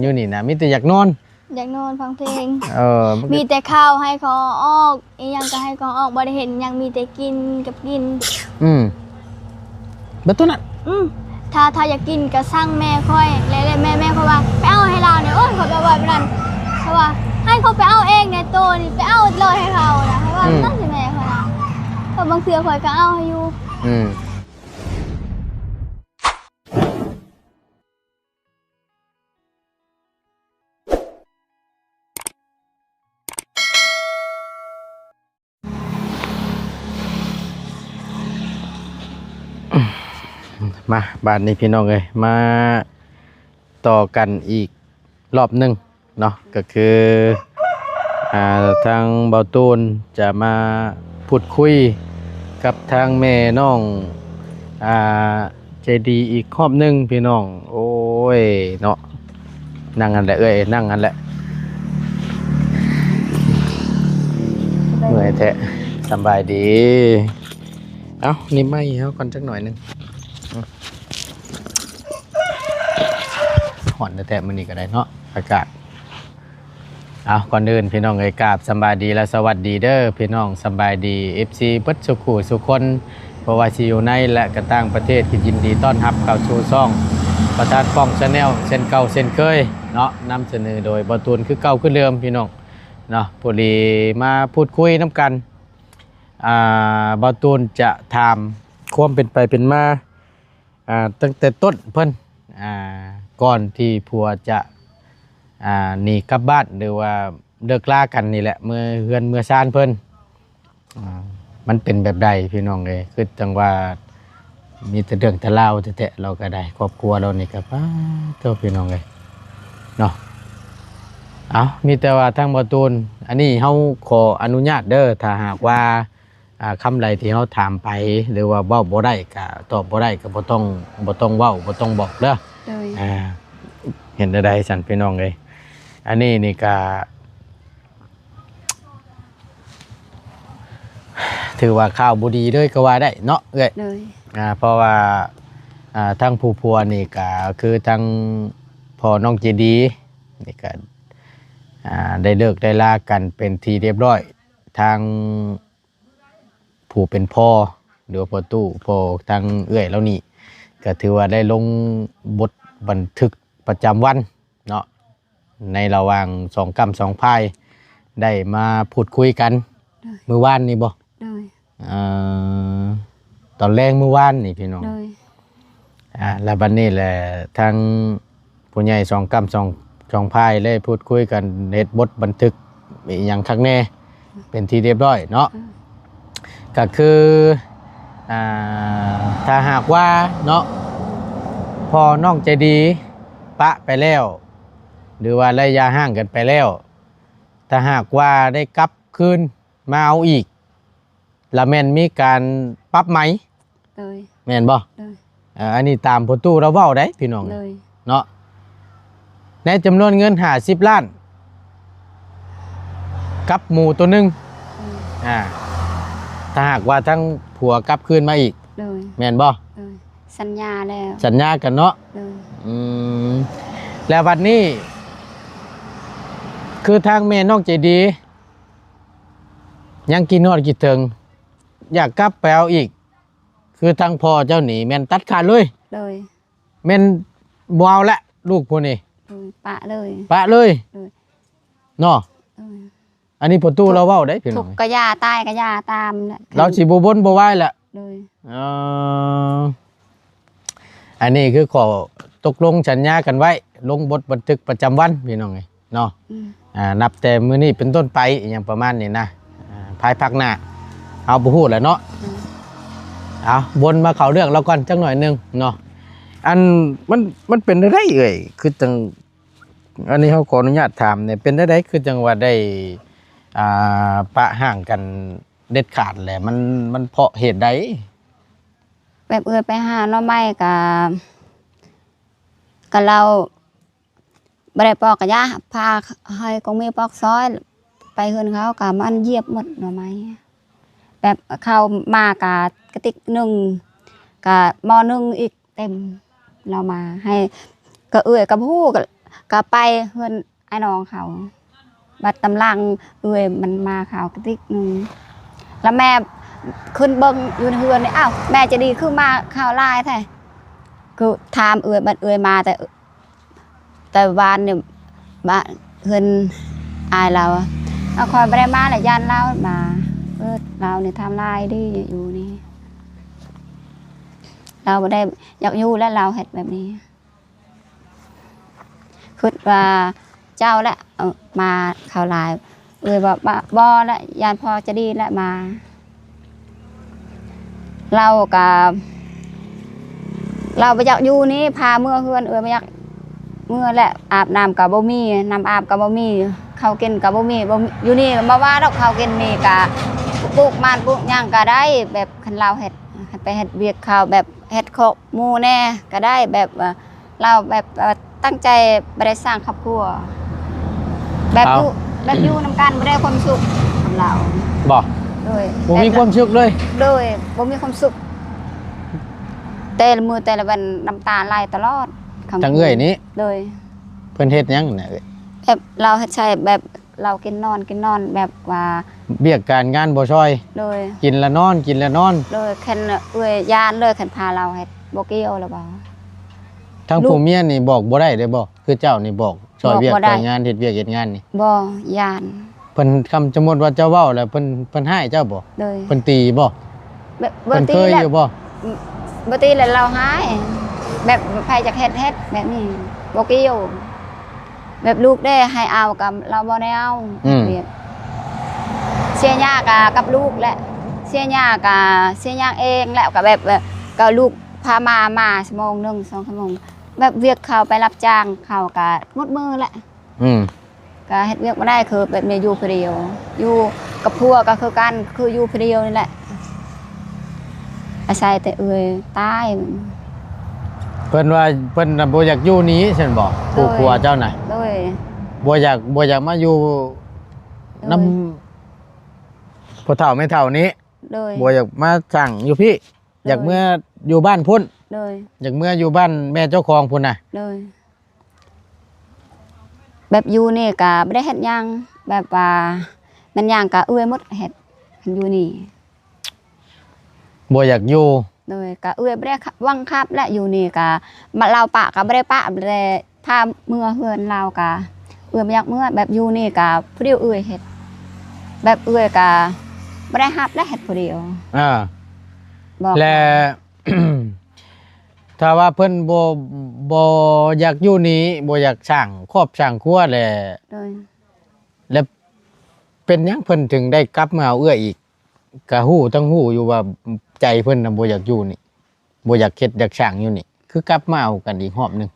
ຢູ່ນີ້ນະ ມີແຕ່ຢາກນອນ ຢາກນອນຟັງເພງ. ເອີ ມັນກໍມີແຕ່ເຂົ້າໃຫ້ເຂົາອອກ ອີ່ຫຍັງກໍໃຫ້ເຂົາອອກ ບໍ່ໄດ້ເຮັດຫຍັງ ມີແຕ່ກິນກັບກິນ. ອືມ ເບິດໂຕນັ້ນ. ອືມ ຖ້າ ຖ້າຢາກກິນກໍສັ່ງແມ່ຂ້ອຍ ແລ້ວ ແລ້ວແມ່ ແມ່ຂ້ອຍວ່າ ໄປເອົາໃຫ້ລາວແດ່. ໂອ້ຍ ຂ້ອຍກໍວ່າແບບນັ້ນ ເຂົາວ່າ ໃຫ້ເຂົາໄປເອົາເອງແດ່ ໂຕນີ້ໄປເອົາເລີຍໃຫ້ເຂົານະ ເຂົາວ່າ ອືມ ນັ້ນຊິແມ່ຂ້ອຍນະ. ກໍບາງເທື່ອຂ້ອຍກໍເອົາໃຫ້ຢູ່. ອືມ ມາ ບາດນີ້ພີ່ນ້ອງເອີຍ ມາຕໍ່ກັນອີກລອບໜຶ່ງເນາະ ກໍຄື ອ່າ ທາງບ່າວຕູນຈະມາພູດຄຸຍກັບທາງແມ່ນ້ອງ ອ່າ ໃຈດີອີກຮອບໜຶ່ງພີ່ນ້ອງ. ໂອ້ຍເນາະ ນັ່ງຫັ້ນແຫຼະເອື້ອຍ ນັ່ງຫັ້ນແຫຼະ ເມື່ອຍແທ້. ສະບາຍດີ. ເອົ້າ ໜີບໄມ້ໃຫ້ເຮົາກ່ອນຈັກໜ້ອຍໜຶ່ງ. ອືມ ຮ້ອນແທ້ໆ ມື້ນີ້ກໍໄດ້ເນາະ ອາກາດ. ເອົາ ກ່ອນອື່ນພີ່ນ້ອງເອີຍ ກາບສະບາຍດີ ແລະ ສະຫວັດດີເດີພີ່ນ້ອງ ສະບາຍດີ ເອັຟຊີ ເບິດສູ່ຄູ່ສູ່ຄົນ ບໍ່ວ່າຊິຢູ່ໃນ ແລະ ກໍຕ່າງປະເທດ ກໍຍິນດີຕ້ອນຮັບເຂົ້າສູ່ຊ່ອງປະທານປ້ອງ Channel ເຊັ່ນເກົ່າເຊັ່ນເຄີຍເນາະ. ນຳສະເໜີໂດຍບ່າວຕູນຄືເກົ່າຄືເດີມພີ່ນ້ອງເນາະ. ພໍດີມາພູດຄຸຍນຳກັນ ອ່າ ບ່າວຕູນຈະຖາມຄວາມເປັນໄປເປັນມາ ອ່າ ຕັ້ງແຕ່ຕົ້ນເພິ່ນ ອ່າ ກ່ອນທີ່ຜົວຈະ ອ່າ ໜີກັບບ້ານ ຫຼືວ່າເລີກລາກັນນີ້ແຫຼະ ເມືອເຮືອນເມືອຊານເພິ່ນ ອ່າ ມັນເປັນແບບໃດພີ່ນ້ອງເອີຍ. ຄືຈັ່ງວ່າມີແຕ່ເລື່ອງແຕ່ລາວແທ້ໆ ລາວກໍໄດ້ ຄອບຄົວລາວນີ້ກໍ ປາໂທ້ ພີ່ນ້ອງເອີຍເນາະ. ເອົ້າ ມີແຕ່ວ່າທາງບ່າວຕູນ ອັນນີ້ເຮົາຂໍອະນຸຍາດເດີ ຖ້າຫາກວ່າ ອ່າ ຄຳໃດທີ່ເຮົາຖາມໄປ ຫຼືວ່າເວົ້າບໍ່ໄດ້ກະຕອບບໍ່ໄດ້ ກະບໍ່ຕ້ອງ ບໍ່ຕ້ອງເວົ້າ ບໍ່ຕ້ອງບອກເດີ. ໂດຍ ອ່າ ເຫັນແນວໃດຊັ້ນພີ່ນ້ອງເອີຍ? ອັນນີ້ນີ້ກະຖືວ່າຂ່າວບໍ່ດີເລີຍກໍວ່າໄດ້ເນາະເອື້ອຍ. ໂດຍ ອ່າ ເພາະວ່າ ອ່າ ທາງຜູ້ຜົວນີ້ກະຄືທາງພໍ່ນ້ອງເຈດີນີ້ກະ ອ່າ ໄດ້ເລີກໄດ້ລາກັນເປັນທີ່ຮຽບຮ້ອຍ. ທາງ ຜູ້ເປັນພໍ່ ຫຼືວ່າພໍ່ຕູ້ ພໍ່ທາງເອື້ອຍລາວນີ້ ກໍຖືວ່າໄດ້ລົງບົດບັນທຶກປະຈຳວັນເນາະ ໃນລະຫວ່າງສອງກ້ຳສອງພາຍ ໄດ້ມາພູດຄຸຍກັນ. ໂດຍ ມື້ວານນີ້ບໍ່? ໂດຍ ເອີ ຕອນແລງມື້ວານນີ້ພີ່ນ້ອງ. ໂດຍ ອ່າ ແລ້ວບັດນີ້ແຫຼະ ທາງຜູ້ໃຫຍ່ສອງກ້ຳສອງ ສອງພາຍ ໄດ້ພູດຄຸຍກັນ ເຮັດບົດບັນທຶກອີ່ຫຍັງຄັກແນ່ ເປັນທີ່ຮຽບຮ້ອຍເນາະ. ອືມ ກໍຄື ອ່າ ຖ້າຫາກວ່າເນາະ ພໍ່ນ້ອງໃຈດີປະໄປແລ້ວ ຫຼືວ່າໄດ້ຢ່າຮ້າງກັນໄປແລ້ວ ຖ້າຫາກວ່າໄດ້ກັບຄືນມາເອົາອີກ ລະແມ່ນມີການປັບໃໝ ໂດຍ ແມ່ນບໍ່? ໂດຍ ເອີ ອັນນີ້ຕາມພໍ່ຕູ້ລາວເວົ້າໄດ໋ພີ່ນ້ອງ ໂດຍ ເນາະ ໃນຈຳນວນເງິນຫ້າສິບລ້ານ ກັບໝູໂຕໜຶ່ງ ໂດຍ ອ່າ ຖ້າຫາກວ່າທາງຜົວກັບຄືນມາອີກ ໂດຍ ແມ່ນບໍ່? ໂດຍ ສັນຍາແລ້ວ ສັນຍາກັນເນາະ ໂດຍ ອືມ ແລ້ວບັດນີ້ ຄືທາງແມ່ນ້ອງໃຈດີ ຍັງຄິດຮອດຄິດເຖິງ ຢາກກັບໄປເອົາອີກ ຄືທາງພໍ່ເຈົ້ານີ້ແມ່ນຕັດຂາດເລີຍ ໂດຍ ແມ່ນບໍ່ເອົາແລ້ວລູກຜູ້ນີ້ ໂດຍ ປະເລີຍ ປະເລີຍ ໂດຍ ເນາະ ໂດຍ ອັນນີ້ພໍ່ຕູ້ລາວເວົ້າໄດ໋ພີ່ນ້ອງ ທຸກກໍຢ່າ ຕາຍກໍຢ່າຕາມແຫຼະ ລາວຊິບໍ່ວົນບໍ່ວາຍແລ້ວ ໂດຍ ເອີ ອັນນີ້ຄືຂໍ້ຕົກລົງສັນຍາກັນໄວ້ ລົງບົດບັນທຶກປະຈຳວັນພີ່ນ້ອງເອີຍເນາະ ອືມ ອ່າ ນັບແຕ່ມື້ນີ້ເປັນຕົ້ນໄປ ອີ່ຫຍັງປະມານນີ້ນະ ອ່າ ພາຍພາກໜ້າເຮົາບໍ່ຮູ້ແຫຼະເນາະ ອືມ ເອົາ ວົນມາເຂົ້າເລື່ອງລາວກ່ອນຈັກໜ້ອຍໜຶ່ງເນາະ ອັນ ມັນ ມັນເປັນໄດ້ເອີຍ ຄືຈັ່ງ ອັນນີ້ເຮົາຂໍອະນຸຍາດຖາມແດ່ ເປັນໄດ້ ຄືຈັ່ງວ່າໄດ້ ອ່າ ປະຮ້າງກັນເດັດຂາດແຫຼະ ມັນ ມັນເພາະເຫດໃດ? ແບບເອື້ອຍໄປຫາໜໍ່ໄມ້ກະ ກະລາວບໍ່ໄດ້ປອກກະຢາ ພາໃຫ້ກົງມີປອກຊອຍ ໄປເຮືອນເຂົາກະມັນຢຽບໝົດໜໍ່ໄມ້ ແບບເຂົ້າມາກະກະຕິກໜຶ່ງ ກະໝໍ້ໜຶ່ງອີກ ເຕັມ ລາວມາໃຫ້ ກໍເອື້ອຍກໍບໍ່ຮູ້ ກໍ ກໍໄປເຮືອນອ້າຍນ້ອງເຂົາ ບັດຕຳຫຼັງເອື້ອຍມັນມາເຂົ້າກະຕິກໜຶ່ງ ລະແມ່ຂຶ້ນເບິ່ງຢູ່ໃນເຮືອນນີ້ ອ້າວ ແມ່ໃຈດີຄືມາເຂົ້າຫຼາຍແທ້ ຄືຖາມເອື້ອຍ ບັດເອື້ອຍມາແຕ່ ແຕ່ວານນີ້ ບ້ານເຮືອນອ້າຍລາວ ເອົາ ຂ້ອຍບໍ່ໄດ້ມາແຫຼະ ຢ້ານລາວມາ ເອີ ລາວນີ້ທຳລາຍເດ້ຢູ່ນີ້ ລາວບໍ່ໄດ້ຢາກຢູ່ແລ້ວ ລາວເຮັດແບບນີ້ ຄິດວ່າເຈົ້າແຫຼະ ເອີ ມາເຂົ້າຫຼາຍ ເອື້ອຍວ່າ ບໍ່ ບໍ່ລະ ຢ້ານພໍ່ຈະດີລະມາ ລາວກະ ລາວບໍ່ຢາກຢູ່ນີ້ ພາເມືອເຮືອນ ເອື້ອຍບໍ່ຢາກເມືອແຫຼະ ອາບນ້ຳກະບໍ່ມີ ນ້ຳອາບກະບໍ່ມີ ເຂົ້າກິນກະບໍ່ມີ ບໍ່ມີ ຢູ່ນີ້ບໍ່ວ່າດອກ ເຂົ້າກິນມີກະ ປູກມັນປູກຫຍັງກະໄດ້ ແບບຄັນລາວເຮັດ ໃຫ້ໄປເຮັດວຽກເຂົາ ແບບເຮັດຄອກ ໝູ່ແດ່ກໍໄດ້ ແບບວ່າລາວແບບວ່າຕັ້ງໃຈບໍ່ໄດ້ສ້າງຄອບຄົວ ແບບ ເອົ້າ ຢູ່ ແບບຢູ່ນຳກັນບໍ່ໄດ້ຄວາມສຸກນຳລາວ ບໍ່ ໂດຍ ບໍ່ມີຄວາມສຸກເລີຍ ໂດຍ ບໍ່ມີຄວາມສຸກ ແຕ່ລະມື້ແຕ່ລະວັນນ້ຳຕາໄຫຼຕະຫຼອດ ທາງເອື້ອຍນີ້ ໂດຍ ເພິ່ນເຮັດຫຍັງນະເອື້ອຍ ແບບລາວເຮັດໃສ່ແບບ ເຫຼົ້າກິນນອນ ກິນນອນ ແບບວ່າ ວຽກການງານບໍ່ຊ່ອຍ ໂດຍ ກິນລະນອນ ກິນລະນອນ ໂດຍ ຄັນເອື້ອຍຢ້ານເລີຍ ຄັນພາລາວເຮັດບໍ່ກ່ຽວລະບໍ່ ທາງ ລູກ ຜູ້ເມຍນີ້ບອກບໍ່ໄດ້ເດ້ບໍ່? ຄືເຈົ້ານີ້ບອກຊ່ອຍວຽກ ບອກບໍ່ໄດ້ ຊ່ອຍງານ ເຮັດວຽກເຮັດງານນີ້ ບໍ່ ຢ້ານ ເພິ່ນ ຄຳສົມມຸດວ່າເຈົ້າເວົ້າແລ້ວ ເພິ່ນ ເພິ່ນຮ້າຍເຈົ້າບໍ່? ໂດຍ ເພິ່ນຕີບໍ່? ແບບ ເພິ່ນເຄີຍຢູ່ບໍ່? ບໍ່ຕີແລ້ວລາວຮ້າຍ ແບບໃຜຢາກເຮັດ ເຮັດ ແບບນີ້ບໍ່ກ່ຽວ ແບບລູກເດ້ໃຫ້ເອົາກໍລາວບໍ່ໄດ້ເອົາ ອືມ ເສຍຫຍ້າກໍກັບລູກແຫຼະ ເສຍຫຍ້າກໍເສຍຫຍ້າເອງແຫຼະ ກໍແບບ ກໍລູກພາມາ ມາຊົ່ວໂມງໜຶ່ງ ສອງຊົ່ວໂມງ ແບບວຽກເຂົາໄປຮັບຈ້າງເຂົາກໍໝົດມື້ແຫຼະ ອືມ ກໍເຮັດວຽກບໍ່ໄດ້ ຄືແບບນີ້ຢູ່ຜູ້ດຽວ ຢູ່ກັບຜົວກໍຄືກັນ ຄືຢູ່ຜູ້ດຽວນີ້ແຫຼະ ອາໄສແຕ່ເອື້ອຍຕາຍ ເພິ່ນວ່າເພິ່ນນະບໍ່ຢາກຢູ່ນີ້ຊັ້ນບໍ່? ໂດຍ ຜູ້ຜົວເຈົ້ານະ ໂດຍ ບໍ່ຢາກ ບໍ່ຢາກມາຢູ່ ໂດຍ ນຳພໍ່ເຖົ້າແມ່ເຖົ້ານີ້ ໂດຍ ບໍ່ຢາກມາສ້າງຢູ່ພີ້ ໂດຍ ຢາກເມືອຢູ່ບ້ານພຸ້ນ ໂດຍ ຢາກເມືອຢູ່ບ້ານແມ່ເຈົ້າຂອງພຸ້ນນະ ໂດຍ ແບບຢູ່ນີ້ກະບໍ່ໄດ້ເຮັດຫຍັງ ແບບວ່າແມ່ນຫຍັງກະເອື້ອຍໝົດເຮັດ ຄັນຢູ່ນີ້ ບໍ່ຢາກຢູ່ ໂດຍ ກະເອື້ອຍບໍ່ໄດ້ບັງຄັບແຫຼະ ຢູ່ນີ້ກະມາ ລາວປະກະບໍ່ໄດ້ປະ ບໍ່ໄດ້ພາເມືອເຮືອນລາວກະ ເອື້ອຍບໍ່ຢາກເມືອ ແບບຢູ່ນີ້ກະຜູ້ດຽວເອື້ອຍເຮັດ ແບບເອື້ອຍກະບໍ່ໄດ້ຮັບແຫຼະ ເຮັດຜູ້ດຽວ ອ່າ ບອກ ແລະ ຖ້າວ່າເພິ່ນບໍ່ ບໍ່ຢາກຢູ່ນີ້ ບໍ່ຢາກສ້າງຄອບສ້າງຄົວແຫຼະ ໂດຍ ແລະ ເປັນຫຍັງເພິ່ນເຖິງໄດ້ກັບມາເອົາເອື້ອຍອີກ? ກະຮູ້ ທັງຮູ້ຢູ່ວ່າໃຈເພິ່ນນະບໍ່ຢາກຢູ່ນີ້ ບໍ່ຢາກເຮັດຢາກສ້າງຢູ່ນີ້ ຄືກັບມາເອົາກັນອີກຮອບໜຶ່ງ?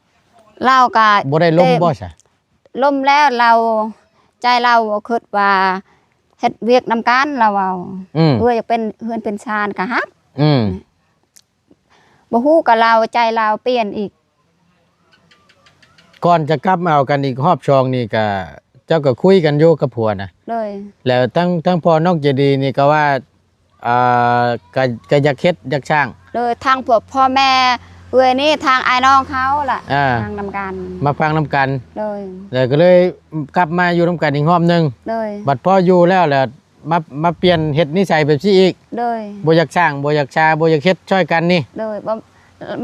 ລາວກະ ບໍ່ໄດ້ລົມ ແຕ່ ບໍ່ຊະ? ລົມແລ້ວ ລາວ ໃຈລາວຄິດວ່າເຮັດວຽກນຳກັນ ລາວເວົ້າ ອືມ ເອື້ອຍຢາກເປັນເຮືອນເປັນຊານກະຮັບ ອືມ ບໍ່ຮູ້ກະລາວ ໃຈລາວປ່ຽນອີກ. ກ່ອນຈະກັບມາເອົາກັນອີກຮອບສອງນີ້ກະ ເຈົ້າກະຄຸຍກັນຢູ່ກັບຜົວນະ? ໂດຍ ແລ້ວທັງ ທັງພໍ່ນ້ອງໃຈດີນີ້ກະວ່າ ອ່າ ກະ ກະຢາກເຮັດຢາກສ້າງ? ໂດຍ ທາງພວກພໍ່ແມ່ເອື້ອຍນີ້ ທາງອ້າຍນ້ອງເຂົາລະ ອ່າ ທາງນຳກັນ ມາຟັງນຳກັນ ໂດຍ ແລ້ວກະເລີຍກັບມາຢູ່ນຳກັນອີກຮອບໜຶ່ງ ໂດຍ ບັດພໍຢູ່ແລ້ວ ແລ້ວ ມາ ມາປ່ຽນເຮັດນິໄສແບບຊີ້ອີກ ໂດຍ ບໍ່ຢາກສ້າງ ບໍ່ຢາກຊາ ບໍ່ຢາກເຮັດຊ່ອຍກັນນີ້ ໂດຍ ບໍ່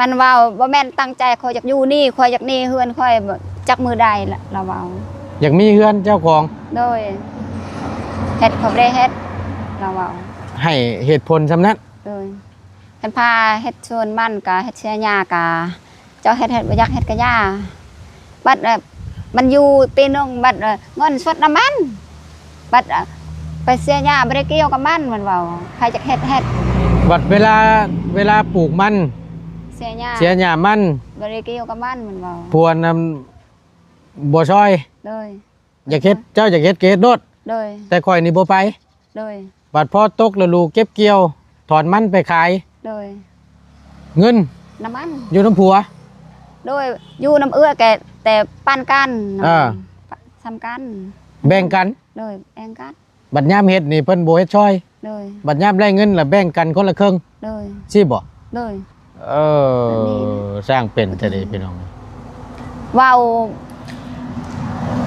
ມັນເວົ້າ ບໍ່ແມ່ນຕັ້ງໃຈ ຂ້ອຍຢາກຢູ່ນີ້ ຂ້ອຍຢາກໜີເຮືອນຂ້ອຍ ຈັກມື້ໃດລະ ລາວເວົ້າ ຢາກມີເຮືອນເຈົ້າຂອງ ໂດຍ ເຮັດ ຂ້ອຍບໍ່ໄດ້ເຮັດ ລາວເວົ້າ ໃຫ້ເຫດຜົນສ່ຳນັ້ນ ໂດຍ ຄັນພາເຮັດສວນມັນກະເຮັດເສຍຫຍ້າກະ ເຈົ້າເຮັດ ເຮັດ ບໍ່ຢາກເຮັດກະຢ່າ ບັດ ເອີ ມັນຢູ່ປີໜຶ່ງ ບັດ ເອີ ເງິນສົດນຳມັນ ບັດ ເອີ ໄປເສຍຫຍ້າບໍ່ໄດ້ກ່ຽວກັບມັນ ມັນເວົ້າ ໃຜຢາກເຮັດ ເຮັດ ບັດເວລາ ເວລາປູກມັນ ເສຍຫຍ້າ ເສຍຫຍ້າມັນ ບໍ່ໄດ້ກ່ຽວກັບມັນ ມັນເວົ້າ ຜົວນຳບໍ່ຊ່ອຍ ໂດຍ ຢາກເຮັດ ເຈົ້າຢາກເຮັດກະເຮັດໂລດ ໂດຍ ແຕ່ຂ້ອຍນີ້ບໍ່ໄປ ໂດຍ ບັດພໍຕົກລະດູເກັບກ່ຽວ ຖອນມັນໄປຂາຍ ໂດຍ ເງິນ ນ້ຳມັນ ຢູ່ນຳຜົວ ໂດຍ ຢູ່ນຳເອື້ອຍແຕ່ ແຕ່ປານກັນ ເອີ ສ່ຳກັນ ແບ່ງກັນ ໂດຍ ແບ່ງກັນ ບັດຍາມເຮັດນີ້ເພິ່ນບໍ່ເຮັດຊ່ອຍ ໂດຍ ບັດຍາມໄດ້ເງິນລະແບ່ງກັນຄົນລະເຄິ່ງ ໂດຍ ຊີ້ບໍ່? ໂດຍ ເອີ ແບບນີ້ ຊ່າງເປັນແທ້ເດພີ່ນ້ອງ ເວົ້າ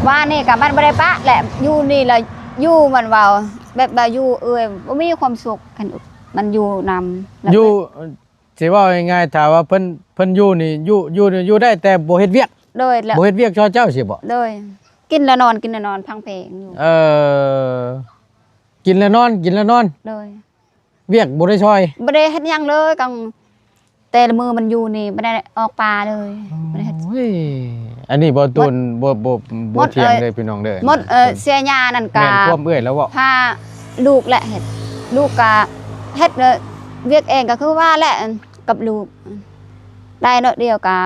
ວ່ານີ້ກໍມັນບໍ່ໄດ້ປະແຫຼະ ຢູ່ນີ້ລະຢູ່ ມັນເວົ້າແບບວ່າຢູ່ເອື້ອຍບໍ່ມີຄວາມສຸກ ຄັນມັນຢູ່ນຳ ຢູ່ ຊິເວົ້າງ່າຍໆ ຖ້າວ່າເພິ່ນ ເພິ່ນຢູ່ນີ້ ຢູ່ ຢູ່ ຢູ່ໄດ້ແຕ່ບໍ່ເຮັດວຽກ ໂດຍ ແລ້ວ ບໍ່ເຮັດວຽກຊ່ອຍເຈົ້າຊີ້ບໍ? ໂດຍ ກິນແລ້ວນອນ ກິນແລ້ວນອນ ຟັງເພງຢູ່ ເອີ ກິນແລ້ວນອນ ກິນແລ້ວນອນ ໂດຍ ວຽກບໍ່ໄດ້ຊ່ອຍ ບໍ່ໄດ້ເຮັດຫຍັງເລີຍ ກາງ ແຕ່ລະມື້ມັນຢູ່ນີ້ບໍ່ໄດ້ອອກປ່າເລີຍ ບໍ່ໄດ້ເຮັດ ໂອ້ຍ ອັນນີ້ບໍ່ຕູນ ບໍ່ ບໍ່ ບໍ່ຖຽງເລີຍພີ່ນ້ອງເດີ ໝົດ ເອີ ເສຍຫຍ້ານັ້ນກະ ແມ່ນຄວາມເອື້ອຍລາວເວົ້າ ພາລູກແຫຼະເຮັດ ລູກກະເຮັດ ເອີ ວຽກເອງ ກໍຄືວ່າແຫຼະ ກັບລູກ ໄດ້ໜ້ອຍດຽວກະ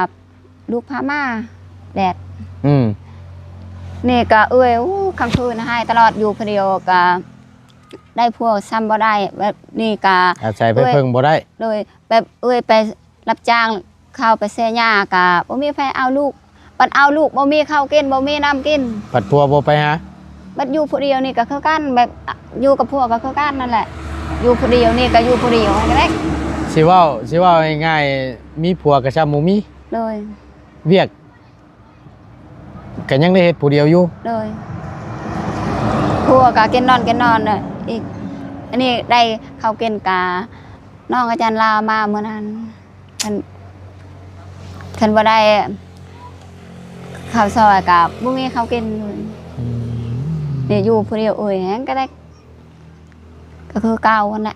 ລູກພາມາແດດ ອືມ ນີ້ກະເອື້ອຍ ໂອ້ ກາງຄືນຮ້າຍຕະຫຼອດ ຢູ່ຜູ້ດຽວກະ ໄດ້ຜົວຊ້ຳບໍ່ໄດ້ ແບບນີ້ກະອາໄສໄປເພິ່ງບໍ່ໄດ້ ໂດຍ ແບບເອື້ອຍໄປຮັບຈ້າງເຂົ້າໄປເສຍຫຍ້າກະບໍ່ມີໃຜເອົາລູກ ບັດເອົາລູກບໍ່ມີເຂົ້າກິນ ບໍ່ມີນ້ຳກິນ ບັດຜົວບໍ່ໄປຫາ ບັດຢູ່ຜູ້ດຽວນີ້ກະຄືກັນ ແບບຢູ່ກັບຜົວກະຄືກັນນັ້ນແຫຼະ ຢູ່ຜູ້ດຽວນີ້ກະຢູ່ຜູ້ດຽວຫັ້ນແຫຼະ ຊິເວົ້າ ຊິເວົ້າງ່າຍໆ ມີຜົວກະຊ້ຳບໍ່ມີ ໂດຍ ວຽກ ກໍຍັງໄດ້ເຮັດຜູ້ດຽວຢູ່ ໂດຍ ຜົວກໍກິນນອນ ກິນນອນ ອີກ ອັນນີ້ໄດ້ເຂົ້າກິນກະ ນ້ອງອາຈານລາວມາມື້ນັ້ນ ຄັນ ຄັນບໍ່ໄດ້ເຂົ້າຊ່ອຍກໍບໍ່ມີເຂົ້າກິນ ອືມ ນີ້ຢູ່ຜູ້ດຽວ ໂອ້ຍ ແຮງກໍໄດ້ ກໍຄືເກົ່າຫັ້ນແຫຼະ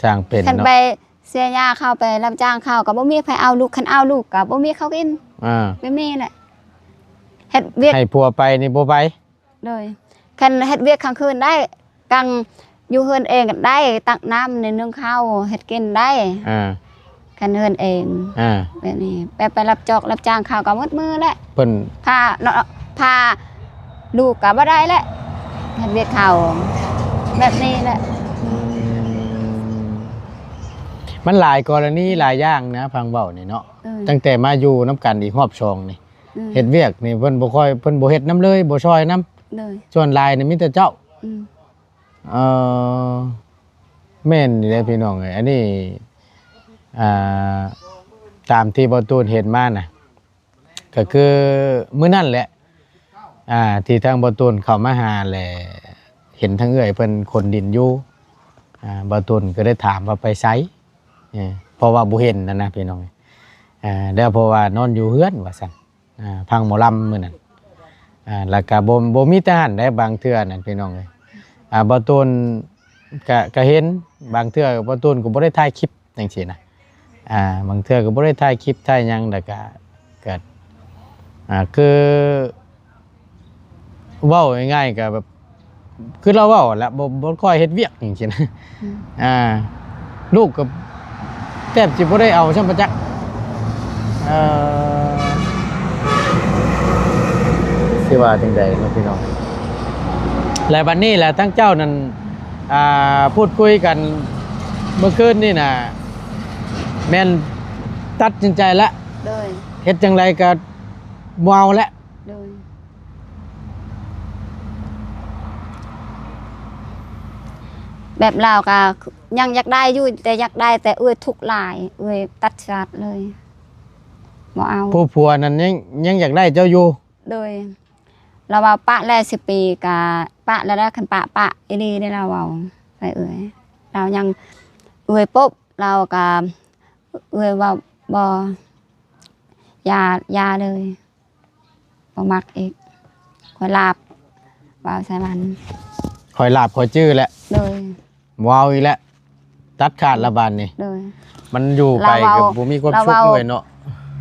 ຊ່າງເປັນ ຄັນໄປ ເນາະ ເສຍຫຍ້າເຂົ້າໄປຮັບຈ້າງເຂົ້າ ກໍບໍ່ມີໃຜເອົາລູກ ຄັນເອົາລູກກໍບໍ່ມີເຂົ້າກິນ ອ່າ ແບບນີ້ແຫຼະ ເຮັດວຽກ ໃຫ້ຜົວໄປນີ້ບໍ່ໄປ ໂດຍ ຄັນເຮັດວຽກກາງຄືນໄດ້ ກາງຢູ່ເຮືອນເອງໄດ້ ຕັກນ້ຳໜຶ້ງເຂົ້າ ເຮັດກິນໄດ້ ອ່າ ຄັນເຮືອນເອງ ອ່າ ແບບນີ້ ແບບໄປຮັບຈອກຮັບຈ້າງເຂົາກໍໝົດມື້ແຫຼະ ເພິ່ນ ພາເນາະ ພາລູກກໍບໍ່ໄດ້ແຫຼະ ເຮັດວຽກເຂົາ ແບບນີ້ແຫຼະ ອືມ ມັນຫຼາຍກໍລະນີຫຼາຍຢ່າງນະ ຟັງເວົ້ານີ້ເນາະ ເອີ ຕັ້ງແຕ່ມາຢູ່ນຳກັນອີກຮອບສອງນີ້ ອືມ ເຮັດວຽກນີ້ເພິ່ນບໍ່ຄ່ອຍ ເພິ່ນບໍ່ເຮັດນຳເລີຍ ບໍ່ຊ່ອຍນຳ ໂດຍ ສ່ວນຫຼາຍນີ້ມີແຕ່ເຈົ້າ ອືມ ເອີ ແມ່ນນີ້ແຫຼະພີ່ນ້ອງເອີຍ ອັນນີ້ ອ່າ ຕາມທີ່ບ່າວຕູນເຫັນມານະ ກໍຄືມື້ນັ້ນແຫຼະ ອ່າ ທີ່ທາງບ່າວຕູນເຂົ້າມາຫາ ແລະ ເຫັນທາງເອື້ອຍເພິ່ນຂົນດິນຢູ່ ອ່າ ບ່າວຕູນກໍໄດ້ຖາມວ່າໄປໃສ ເອີ ເພາະວ່າບໍ່ເຫັນຫັ້ນນະພີ່ນ້ອງ ອ່າ ແລ້ວເພາະວ່ານອນຢູ່ເຮືອນວ່າຊັ້ນ ອ່າ ຟັງໝໍລຳມື້ນັ້ນ ອ່າ ແລ້ວກະບໍ່ ບໍ່ມີແຕ່ຫັ້ນໃດ ບາງເທື່ອນັ້ນພີ່ນ້ອງເອີຍ ອ່າ ບ່າວຕູນກະ ກະເຫັນ ບາງເທື່ອບ່າວຕູນກໍບໍ່ໄດ້ຖ່າຍຄລິບຈັ່ງຊີ້ນະ ອ່າ ບາງເທື່ອກໍບໍ່ໄດ້ຖ່າຍຄລິບຖ່າຍຫຍັງ ແລ້ວກະ ກະ ອ່າ ຄື ເວົ້າງ່າຍໆ ກໍແບບ ຄືລາວເວົ້າແຫຼະ ບໍ່ ບໍ່ຄ່ອຍເຮັດວຽກຈັ່ງຊີ້ນະ ອືມ ອ່າ ລູກກໍແທບຊິບໍ່ໄດ້ເອົາຊ້ຳປະຈັກ ເອີ ຊິວ່າຈັ່ງໃດເນາະພີ່ນ້ອງ ແລະ ບັດນີ້ແຫຼະ ທາງເຈົ້ານັ້ນ ອ່າ ພູດຄຸຍກັນເມື່ອຄືນນີ້ນະ ແມ່ນຕັດສິນໃຈແລ້ວ ໂດຍ ເຮັດຈັ່ງໃດກໍບໍ່ເອົາແລ້ວ ໂດຍ ແບບລາວກະຍັງຢາກໄດ້ຢູ່ ແຕ່ຢາກໄດ້ແຕ່ເອື້ອຍທຸກຫຼາຍ ເອື້ອຍຕັດຂາດເລີຍ ບໍ່ເອົາ ຜູ້ຜົວນັ້ນຍັງ ຍັງຢາກໄດ້ເຈົ້າຢູ່ ໂດຍ ລາວວ່າປະແລ້ວສິບປີກະປະແລ້ວ ຄັນປະ ປະອີ່ຫຼີເດ້ ລາວເວົ້າໃສ່ເອື້ອຍ ລາວຍັງ ເອື້ອຍປົບ ລາວກະ ເອື້ອຍເວົ້າ ບໍ່ ຢ່າ ຢ່າເລີຍ ບໍ່ມັກອີກ ຂ້ອຍລາບ ເວົ້າໃສ່ມັນ ຂ້ອຍລາບ ຂ້ອຍຈື່ແລ້ວ ໂດຍ ບໍ່ເອົາອີກແລ້ວ ຕັດຂາດລະບາດນີ້ ໂດຍ ມັນຢູ່ໄປກໍບໍ່ມີຄວາມສຸກດ້ວຍເນາະ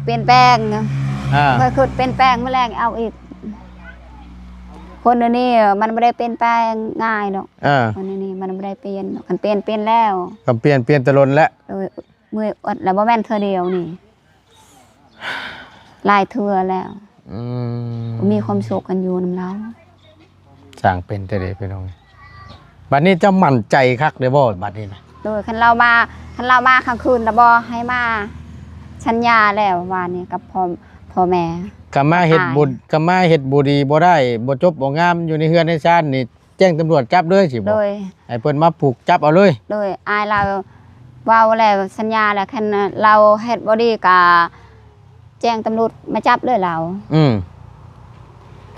ປ່ຽນແປງ ອ່າ ຂ້ອຍຄິດປ່ຽນແປງ ມື້ແລງເອົາອີກ ຄົນດຽວນີ້ມັນບໍ່ໄດ້ປ່ຽນແປງງ່າຍດອກ ອ່າ ຄົນດຽວນີ້ມັນບໍ່ໄດ້ປ່ຽນ ຄັນປ່ຽນ ປ່ຽນແລ້ວ ຄັນປ່ຽນ ປ່ຽນແຕ່ດົນແລ້ວ ໂດຍ ເມື່ອຍອດແລ້ວ ບໍ່ແມ່ນເທື່ອດຽວນີ້ ຫຼາຍເທື່ອແລ້ວ ອືມ ບໍ່ມີຄວາມສຸກກັນຢູ່ນຳລາວ ຊ່າງເປັນແທ້ເດພີ່ນ້ອງ ບັດນີ້ເຈົ້າໝັ້ນໃຈຄັກເດ້ບໍ່ ບັດນີ້ນະ ໂດຍ ຄັນລາວມາ ຄັນລາວມາກາງຄືນລະບໍ່ໃຫ້ມາ ສັນຍາແລ້ວວ່ານີ້ກັບພໍ່ ພໍ່ແມ່ ກະມາເຮັດ ອ້າຍ ບຸນ ກະມາເຮັດບໍ່ດີບໍ່ໄດ້ ບໍ່ຈົບບໍ່ງາມ ຢູ່ໃນເຮືອນໃນຊານນີ້ ແຈ້ງຕຳຫຼວດຈັບເລີຍຊິບໍ່ ໂດຍ ໃຫ້ເພິ່ນມາຜູກຈັບເອົາເລີຍ ໂດຍ ອ້າຍລາວເວົ້າແລ້ວ ສັນຍາແລ້ວ ຄັນລາວເຮັດບໍ່ດີກະແຈ້ງຕຳຫຼວດມາຈັບເລີຍລາວ ອືມ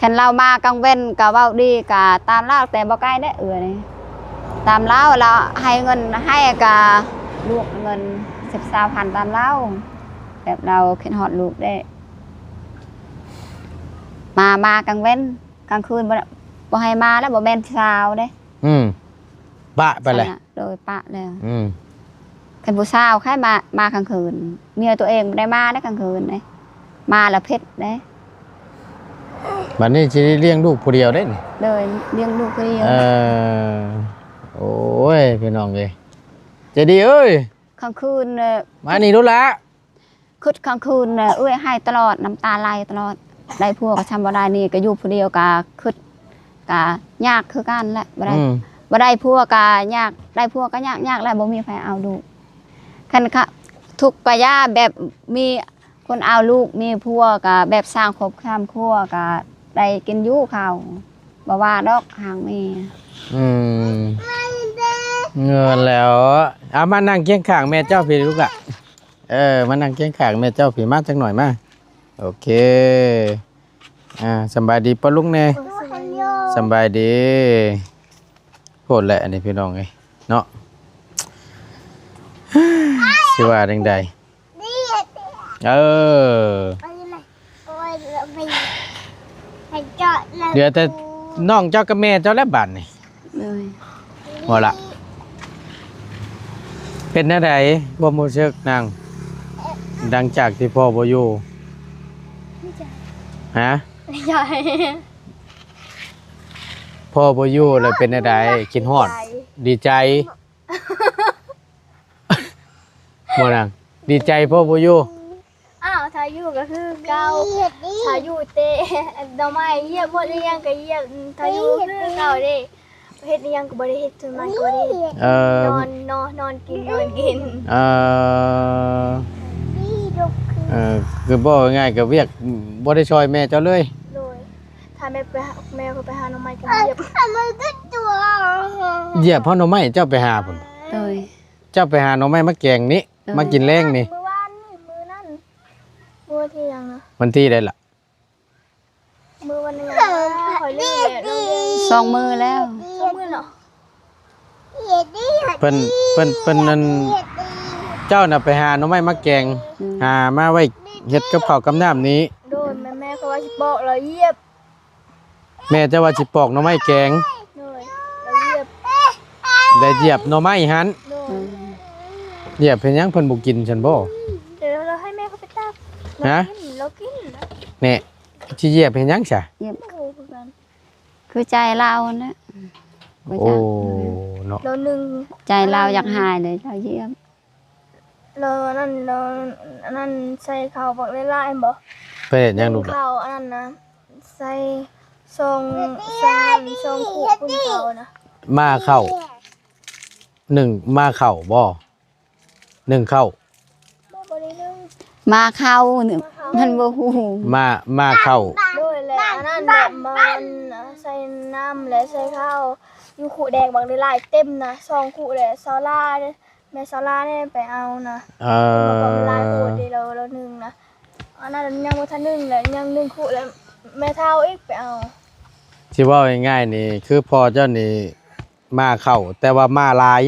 ຄັນລາວມາກາງເວັນກະເວົ້າດີ ກະຕາມລາວ ແຕ່ບໍ່ໄກເດ້ເອື້ອຍນີ້ ຕາມລາວ ລາວໃຫ້ເງິນໃຫ້ກະລູກເງິນສິບ ຊາວພັນຕາມລາວ ແບບລາວຄິດຮອດລູກເດ້ ມາ ມາກາງເວັນ ກາງຄືນບໍ່ ບໍ່ໃຫ້ມາແລ້ວ ບໍ່ແມ່ນສາວເດ້. ອືມ ປະໄປແຫຼະ ຊັ້ນນະ ໂດຍ ປະແລ້ວ. ອືມ ຄັນຜູ້ສາວໃຄມາ ມາກາງຄືນ ເມຍຕົວເອງບໍ່ໄດ້ມາໄດ້ກາງຄືນເດ້ ມາລະເພັດເດ້. ບັດນີ້ຊິໄດ້ລ້ຽງລູກຜູ້ດຽວເດ້ນີ້. ໂດຍ ລ້ຽງລູກຜູ້ດຽວ. ເອີ ໂອ້ຍ ພີ່ນ້ອງເອີຍ ໃຈດີເອີຍ ກາງຄືນ ມານີ້ດູລະ. ຄຶດກາງຄືນ ເອື້ອຍໄຫ້ຕະຫຼອດ ນ້ຳຕາໄຫຼຕະຫຼອດ ໄດ້ຜົວກໍຊ່ຳບໍ່ໄດ້ ນີ້ກໍຢູ່ຜູ້ດຽວ ກໍຄຶດ ກໍຍາກຄືກັນແຫຼະ ບໍ່ໄດ້ ອືມ ບໍ່ໄດ້ຜົວກໍຍາກ ໄດ້ຜົວກໍຍາກ ຍາກແລ້ວບໍ່ມີໃຜເອົາລູກ ຄັນ ທຸກກະຢ່າ ແບບມີຄົນເອົາລູກ ມີຜົວກໍແບບສ້າງຄອບຄອບຄົວ ກໍໄດ້ກິນຢູ່ເຂົ້າ ບໍ່ວ່າດອກຫາງແມ່. ອືມ ເງິນແລ້ວ ເອົາມານັ່ງຄຽງຂ້າງແມ່ເຈົ້າພີ້ລູກຫຼ້າ. ເອີ ມານັ່ງຄຽງຂ້າງແມ່ເຈົ້າພີ້ ມາຈັກໜ້ອຍມາ. ໂອເຄ ອ່າ ສຳບາຍດີປ້າລຸງແດ່. ສຳບາຍດີ. ສຳບາຍດີ. ໂພດແຫຼະອັນນີ້ພີ່ນ້ອງເອີຍເນາະ ຊິວ່າຈັ່ງໃດ. ເອີ ເຫຼືອແຕ່ນ້ອງເຈົ້າກັບແມ່ເຈົ້າແລ້ວບາດນີ້. ໂດຍ ບໍ່ລະ ເປັນແນວໃດຄວາມຮູ້ສຶກນາງ ຫຼັງຈາກທີ່ພໍ່ບໍ່ຢູ່? ຮະ? ພໍ່ບໍ່ຢູ່ແລ້ວເປັນແນວໃດ? ຄິດຮອດ? ດີໃຈ ບໍ່ນາງ? ດີໃຈພໍ່ບໍ່ຢູ່. ອ້າວ ຖ້າຢູ່ກໍຄືເກົ່າ ຖ້າຢູ່ເຕະໜໍ່ໄມ້ ຢຽບໝົດອີ່ຫຍັງກໍຢຽບ ຖ້າຢູ່ຄືເກົ່າເດ້ ເຮັດອີ່ຫຍັງກໍບໍ່ໄດ້ເຮັດ ສ່ວນມາກກໍບໍ່ໄດ້ເຮັດ ເອີ ນອນ ນອນ ນອນກິນ ນອນກິນ ເອີ ເອີ ຄືເວົ້າງ່າຍໆ ກໍວຽກບໍ່ໄດ້ຊ່ອຍແມ່ເຈົ້າເລີຍ. ໂດຍ ຖ້າແມ່ໄປຫາ ແມ່ຂ້ອຍໄປຫາໜໍ່ໄມ້ກໍຢຽບ ຢຽບເອົາໜໍ່ໄມ້ເຈົ້າໄປຫາພຸ້ນ. ໂດຍ ເຈົ້າໄປຫາໜໍ່ໄມ້ມາແກງນີ້ ເອີ ມາກິນແລງນີ້. ມື້ວານນີ້ ມື້ນັ້ນ ມື້ວັນທີຫຍັງນະ? ວັນທີໃດລະ? ມື້ວັນຫຍັງນະ? ຂ້ອຍລືມແລ້ວ ສອງມື້ແລ້ວ ສອງມື້ເນາະ. ເພິ່ນ ເພິ່ນ ເພິ່ນນັ້ນ ເຈົ້ານະໄປຫາໜໍ່ໄມ້ມາແກງ ອືມ ຫາມາໄວ້ເຮັດກັບເຂົ້າກັບນ້ຳນີ້. ໂດຍ ແມ່ ແມ່ຂ້ອຍວ່າຊິປອກແລ້ວຢຽບ ແມ່ເຈົ້າວ່າຊິປອກໜໍ່ໄມ້ແກງ ໂດຍ ແລ້ວຢຽບ ແລ້ວຢຽບໜໍ່ໄມ້ຫັ້ນ. ໂດຍ ອືມ ຢຽບເຮັດຫຍັງ ເພິ່ນບໍ່ກິນຊັ້ນບໍ່? ແຕ່ລາວໃຫ້ແມ່ເຂົາໄປຕັກ ຮະ? ລາວກິນ ລາວກິນ ແນ່ ຊິຢຽບເຮັດຫຍັງຊະ? ຢຽບ ບໍ່ຮູ້ຄືກັນ ຄືໃຈລາວຫັ້ນແຫຼະ. ໂອ້ ເນາະ ລາວໜຶ່ງ ໃຈລາວຢາກຫາຍເລີຍ ລາວຢຽບ. ແລ້ວອັນນັ້ນ ແລ້ວອັນນັ້ນໃສ່ເຂົ້າບັກຫຼາຍໆ ແມ່ນບໍ່? ໄປເຮັດຫຍັງລູກ? ເຂົ້າອັນນັ້ນນະ ໃສ່ຊ່ອງ ຊ່ອງນັ້ນ ຊ່ອງຄຸພຸ້ນເຂົ້ານະ ໝ້າເຂົ້າ ໜຶ້ງໝ້າເຂົ້າບໍ່? ໜຶ້ງເຂົ້າ ບໍ່ ບໍ່ໄດ້ໜຶ້ງ ໝ້າເຂົ້າ ໝ້າເຂົ້າ ມັນບໍ່ຮູ້ ໝ້າ ໝ້າເຂົ້າ. ໂດຍ ແລ້ວອັນນັ້ນແຫຼະ ມັນໃສ່ນ້ຳ ແລະ ໃສ່ເຂົ້າ ຢູ່ຄຸແດງບັກຫຼາຍໆ ເຕັມນະ ຊ່ອງຄຸ ແລະ ສາວລາ ແມ່ສາວລານີ້ໄປເອົານະ ເອີ ມັນກໍຫຼາຍໂພດເດ ລາວ ລາວໜຶ້ງນະ ອັນນັ້ນຍັງບໍ່ທັນໜຶ້ງເລີຍ ຍັງໜຶ້ງຄຸແລ້ວ ແມ່ເຖົ້າອີກໄປເອົາ. ຊິເວົ້າງ່າຍໆນີ້ ຄືພໍ່ເຈົ້ານີ້ໝ້າເຂົ້າ ແຕ່ວ່າໝ້າຫຼາຍ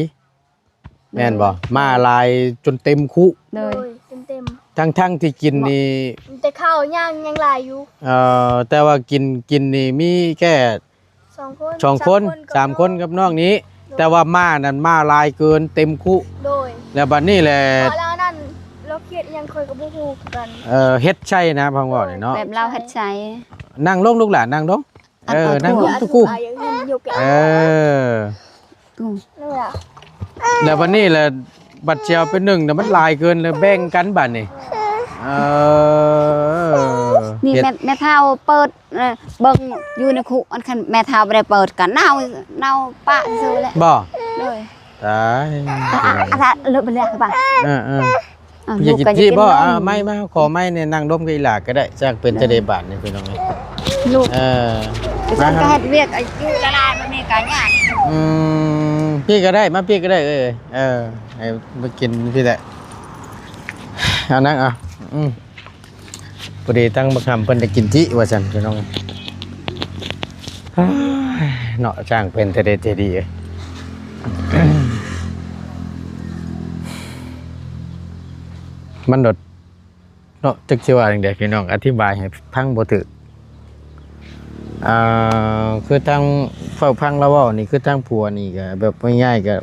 ແມ່ນບໍ່? ໝ້າຫຼາຍຈົນເຕັມຄຸ ໂດຍ ໂດຍ ຈົນເຕັມ ທັງໆທີ່ກິນນີ້ ແຕ່ເຂົ້າຍັງ ຍັງຫຼາຍຢູ່ ເອີ ແຕ່ວ່າກິນ ກິນນີ້ມີແຄ່ ສອງຄົນ ສອງຄົນ ສາມຄົນ ສາມຄົນກັບນ້ອງນີ້ ໂດຍ ແຕ່ວ່າມ້ານັ້ນ ມ້າຫຼາຍເກີນເຕັມຄຸ ໂດຍ ແລ້ວບັດນີ້ແຫຼະ ເພາະລາວນັ້ນ ລາວຄຽດຫຍັງຂ້ອຍກໍບໍ່ຮູ້ຄືກັນ ເອີ ເຮັດໃສ່ນະ ຟັງເວົ້ານີ້ເນາະ ແບບລາວເຮັດໃສ່ ນັ່ງລົງລູກຫຼານ ນັ່ງລົງ ເອີ ນັ່ງລົງຕຸກູ ເອີ ແລ້ວບັດນີ້ແຫຼະ ບັດຊິເອົາເປັນໜຶ່ງນະ ມັນຫຼາຍເກີນ ແລ້ວແບ່ງກັນບັດນີ້ ເອີ ນີ້ແມ່ ແມ່ເຖົ້າເປີດ ເອີ ເບິ່ງຢູ່ໃນຄຸ ອັນຄັນແມ່ເຖົ້າບໍ່ໄດ້ເປີດກໍເນົ່າ ເນົ່າປະຊື່ແຫຼະ ບໍ່? ໂດຍ ຕາຍ ເລີບໄປເລີຍປະ ເອີໆ ອາ ຢາກກິນຈີ່ບໍ່? ເອົາໄມ້ມາ ຂໍໄມ້ແດ່ ນັ່ງລົມກັບອີ່ຫຼ້າກໍໄດ້ ຈັກເປັນຈັ່ງໃດບາດນີ້ພີ່ນ້ອງເອີຍ ລູກ ເອີ ມາ ກໍເຮັດວຽກຢູ່ຕະຫຼາດ ມັນມີການຍາກ ອືມ ພີ້ກໍໄດ້ ມາພີ້ກໍໄດ້ ເອີ ເອີ ໃຫ້ມາກິນພີ້ແຫຼະ ເອົານັ່ງເອົາ ອືມ ພໍດີທັງບັກຫຳເພິ່ນໄດ້ກິນຈີ່ວ່າຊັ້ນພີ່ນ້ອງ ອ້າຍ ເນາະ ຊ່າງເປັນແຕ່ເດັດແຕ່ດີເອີຍ ມັນໂດດ ເນາະ ຈັກຊິວ່າຈັ່ງໃດພີ່ນ້ອງ ອະທິບາຍໃຫ້ຟັງບໍ່ຖືກ. ອ່າ ຄືທາງເຝົ້າຟັງລາວເວົ້ານີ້ ຄືທາງຜົວນີ້ກະແບບງ່າຍໆ ກະ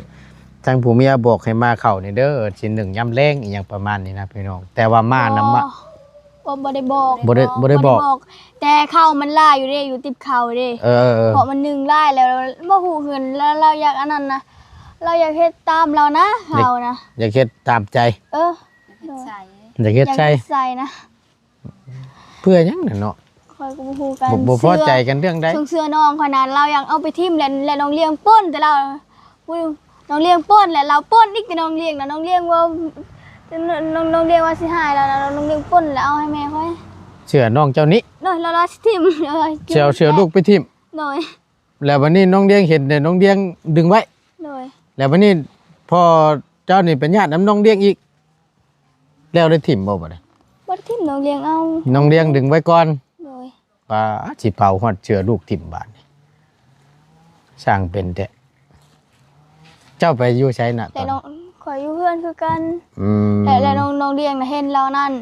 ທາງຜົວເມຍບອກໃຫ້ມາເຂົ້ານີ້ເດີ ຊິໜຶ້ງຍາມແລງ ອີ່ຫຍັງປະມານນີ້ນະພີ່ນ້ອງ ແຕ່ວ່າມານຳ ບໍ່ ມາ ບໍ່ ບໍ່ໄດ້ບອກ ບໍ່ໄດ້ ບໍ່ໄດ້ບອກ ບໍ່ໄດ້ບອກ ແຕ່ເຂົ້າມັນຫຼາຍຢູ່ເດ້ ຢູ່ຕິບເຂົ້າເດ້ ເອີ ເພາະມັນໜຶ້ງຫຼາຍແລ້ວ ບໍ່ຮູ້ເພິ່ນ ລາວ ລາວຢາກອັນນັ້ນນະ ລາວຢາກເຮັດຕາມລາວນະ ເຂົານະ ຢາກເຮັດຕາມໃຈ ເອີ ຢາກເຮັດໃສ່ ຢາກເຮັດໃສ່ ຢາກເຮັດໃສ່ນະ. ເພື່ອຫຍັງນະເນາະ ຂ້ອຍກໍບໍ່ຮູ້ກັນ ບໍ່ ບໍ່ພໍໃຈກັນເລື່ອງໃດ ຊ່ວງເສື້ອນ້ອງຂ້ອຍນັ້ນ ລາວຍັງເອົາໄປຖິ້ມ ແລະ ແລະນ້ອງລ້ຽງປົນ ແຕ່ລາວ ຜູ້ນ້ອງລ້ຽງປົນ ແລະລາວປົນອີກ ແຕ່ນ້ອງລ້ຽງນະ ນ້ອງລ້ຽງວ່າ ນ້ອງ ນ້ອງລ້ຽງວ່າຊິໃຫ້ລາວນະ ນ້ອງລ້ຽງປົນ ແລະເອົາໃຫ້ແມ່ຂ້ອຍ ເສື້ອນ້ອງເຈົ້ານີ້ ໂດຍ ລາວ ລາວຊິຖິ້ມ ເອີ ເອົາ ເອົາເສື້ອລູກໄປຖິ້ມ ໂດຍ ແລ້ວບັດນີ້ນ້ອງລ້ຽງເຫັນ ແຕ່ນ້ອງລ້ຽງດຶງໄວ້ ໂດຍ ແລ້ວບັດນີ້ພໍ່ເຈົ້ານີ້ໄປຍາດນຳນ້ອງລ້ຽງອີກ ແລ້ວໄດ້ຖິ້ມບໍ່ບັດນີ້? ບໍ່ໄດ້ຖິ້ມ ນ້ອງລ້ຽງເອົາ ນ້ອງລ້ຽງດຶງໄວ້ກ່ອນ ໂດຍ ປາດ ຊິເຜົາຮອດເສື້ອລູກຖິ້ມບາດນີ້ ຊ່າງເປັນແທ້. ເຈົ້າໄປຢູ່ໃສນະ? ແຕ່ນ້ອງ ຂ້ອຍຢູ່ເຮືອນຄືກັນ ອືມ ແລະ ແລະນ້ອງ ນ້ອງລ້ຽງນະ ເຫັນລາວນັ້ນ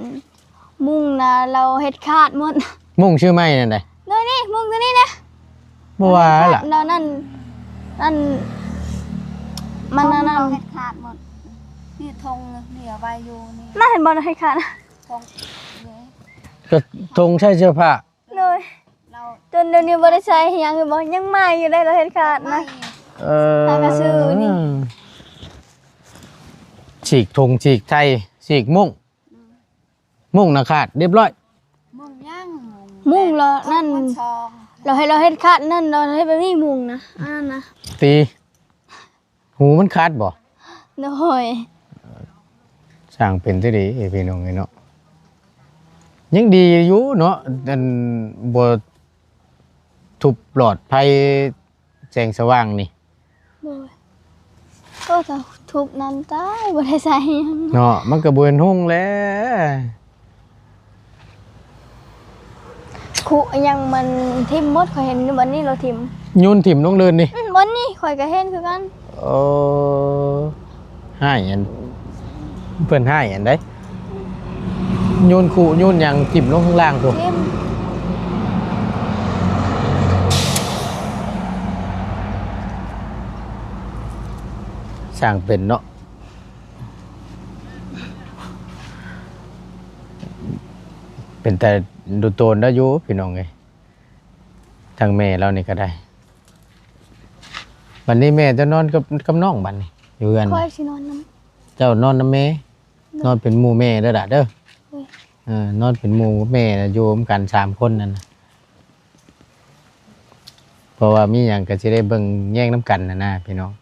ມຸ້ງນະ ລາວເຮັດຂາດໝົດ ມຸ້ງຊື່ໄມ້ນັ້ນໃດ? ໂດຍ ນີ້ມຸ້ງຕົວນີ້ນະ ບໍ່ວ່າລະ ລາວນັ້ນ ນັ້ນ ມັນ ທົງ ອັນນັ້ນ ລາວເຮັດຂາດໝົດ ນີ້ທົງນີ້ເອົາໄວ້ຢູ່ນີ້ ນັ້ນເຫັນບໍ່ ເຮັດຂາດ ທົງ ກໍທົງໃສ່ເສື້ອຜ້າ ໂດຍ ລາວ ຈົນດຽວນີ້ບໍ່ໄດ້ໃຊ້ຫຍັງ ເຫັນບໍ່ ຍັງໃໝ່ຢູ່ເດ້ ລາວເຮັດຂາດນະ ເອີ ຂາດກະຊື່ນີ້ ສີກຖົງ ສີກໄຖ່ ສີກມຸ້ງ ອືມ ມຸ້ງນະຂາດຮຽບຮ້ອຍ ມຸ້ງຍັງ ມຸ້ງລະນັ້ນ ລາວເຮັດ ລາວເຮັດຂາດນັ້ນ ລາວເຮັດແບບນີ້ມຸ້ງນະ ອັນນັ້ນນະ ຕີ ຫູມັນຂາດບໍ່? ໂດຍ ຊ່າງເປັນຈັ່ງໃດພີ່ນ້ອງເອີຍເນາະ ຍັງດີຢູ່ເນາະ ອັນ ບໍ່ທຸບຫຼອດໄຟແສງສະຫວ່າງນີ້ ໂດຍ ໂອ້ ຖ້າທຸບນັ້ນຕາຍ ບໍ່ໄດ້ໃຊ້ຫຍັງເນາະ ມັນກໍບໍ່ເຫັນຮຸ່ງແຫຼະ. ຄຸອີ່ຫຍັງມັນຖິ້ມໝົດ ຂ້ອຍເຫັນຢູ່ບ່ອນນີ້ລາວຖິ້ມ ໂຍນຖິ້ມລົງເລີນນີ້ ອືມ ບ່ອນນີ້ຂ້ອຍກໍເຫັນຄືກັນ ເອີ ຮ້າຍອັນ ເພິ່ນຮ້າຍອັນໃດ ໂຍນຄຸໂຍນຫຍັງຖິ້ມລົງຂ້າງລ່າງພຸ້ນ ຖິ້ມ ຊ່າງເປັນເນາະ. ເປັນຕາດູໂຕນລາວຢູ່ພີ່ນ້ອງເອີຍ ທາງແມ່ລາວນີ້ກໍໄດ້. ບັດນີ້ແມ່ເຈົ້ານອນກັບ ກັບນ້ອງບັດນີ້ ຢູ່ເຮືອນ ຂ້ອຍຊິນອນນຳ ເຈົ້ານອນນຳແມ່ ໂດຍ ນອນເປັນໝູ່ແມ່ເດີຫຼະເດີ ໂດຍ ເອີ ນອນເປັນໝູ່ແມ່ ຢູ່ນຳກັນສາມຄົນນັ້ນນະ ເພາະວ່າມີຫຍັງກໍຊິໄດ້ເບິ່ງແຍງນຳກັນຫັ້ນນະພີ່ນ້ອງ.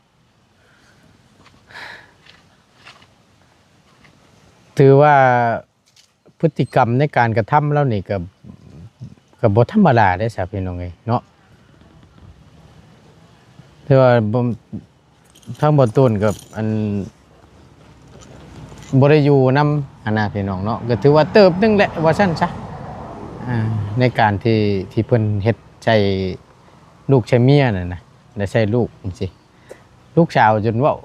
ຖືວ່າພຶດຕິກຳໃນການກະທຳລາວນີ້ກໍ ກໍບໍ່ທຳມະດາເດ້ຊະພີ່ນ້ອງເອີຍເນາະ ຖືວ່າບໍ່ ທາງບໍ່ຕູນກໍ ອັນ ບໍ່ໄດ້ຢູ່ນຳຫັ້ນນະພີ່ນ້ອງເນາະ ກໍຖືວ່າເຕີບໜຶ່ງແຫຼະວ່າຊັ້ນຊະ ອ່າ ໃນການທີ່ ທີ່ເພິ່ນເຮັດໃສ່ລູກໃສ່ເມຍນັ້ນນະ ແລະໃສ່ລູກຈັ່ງຊີ້. ລູກສາວຈົນເວົ້າ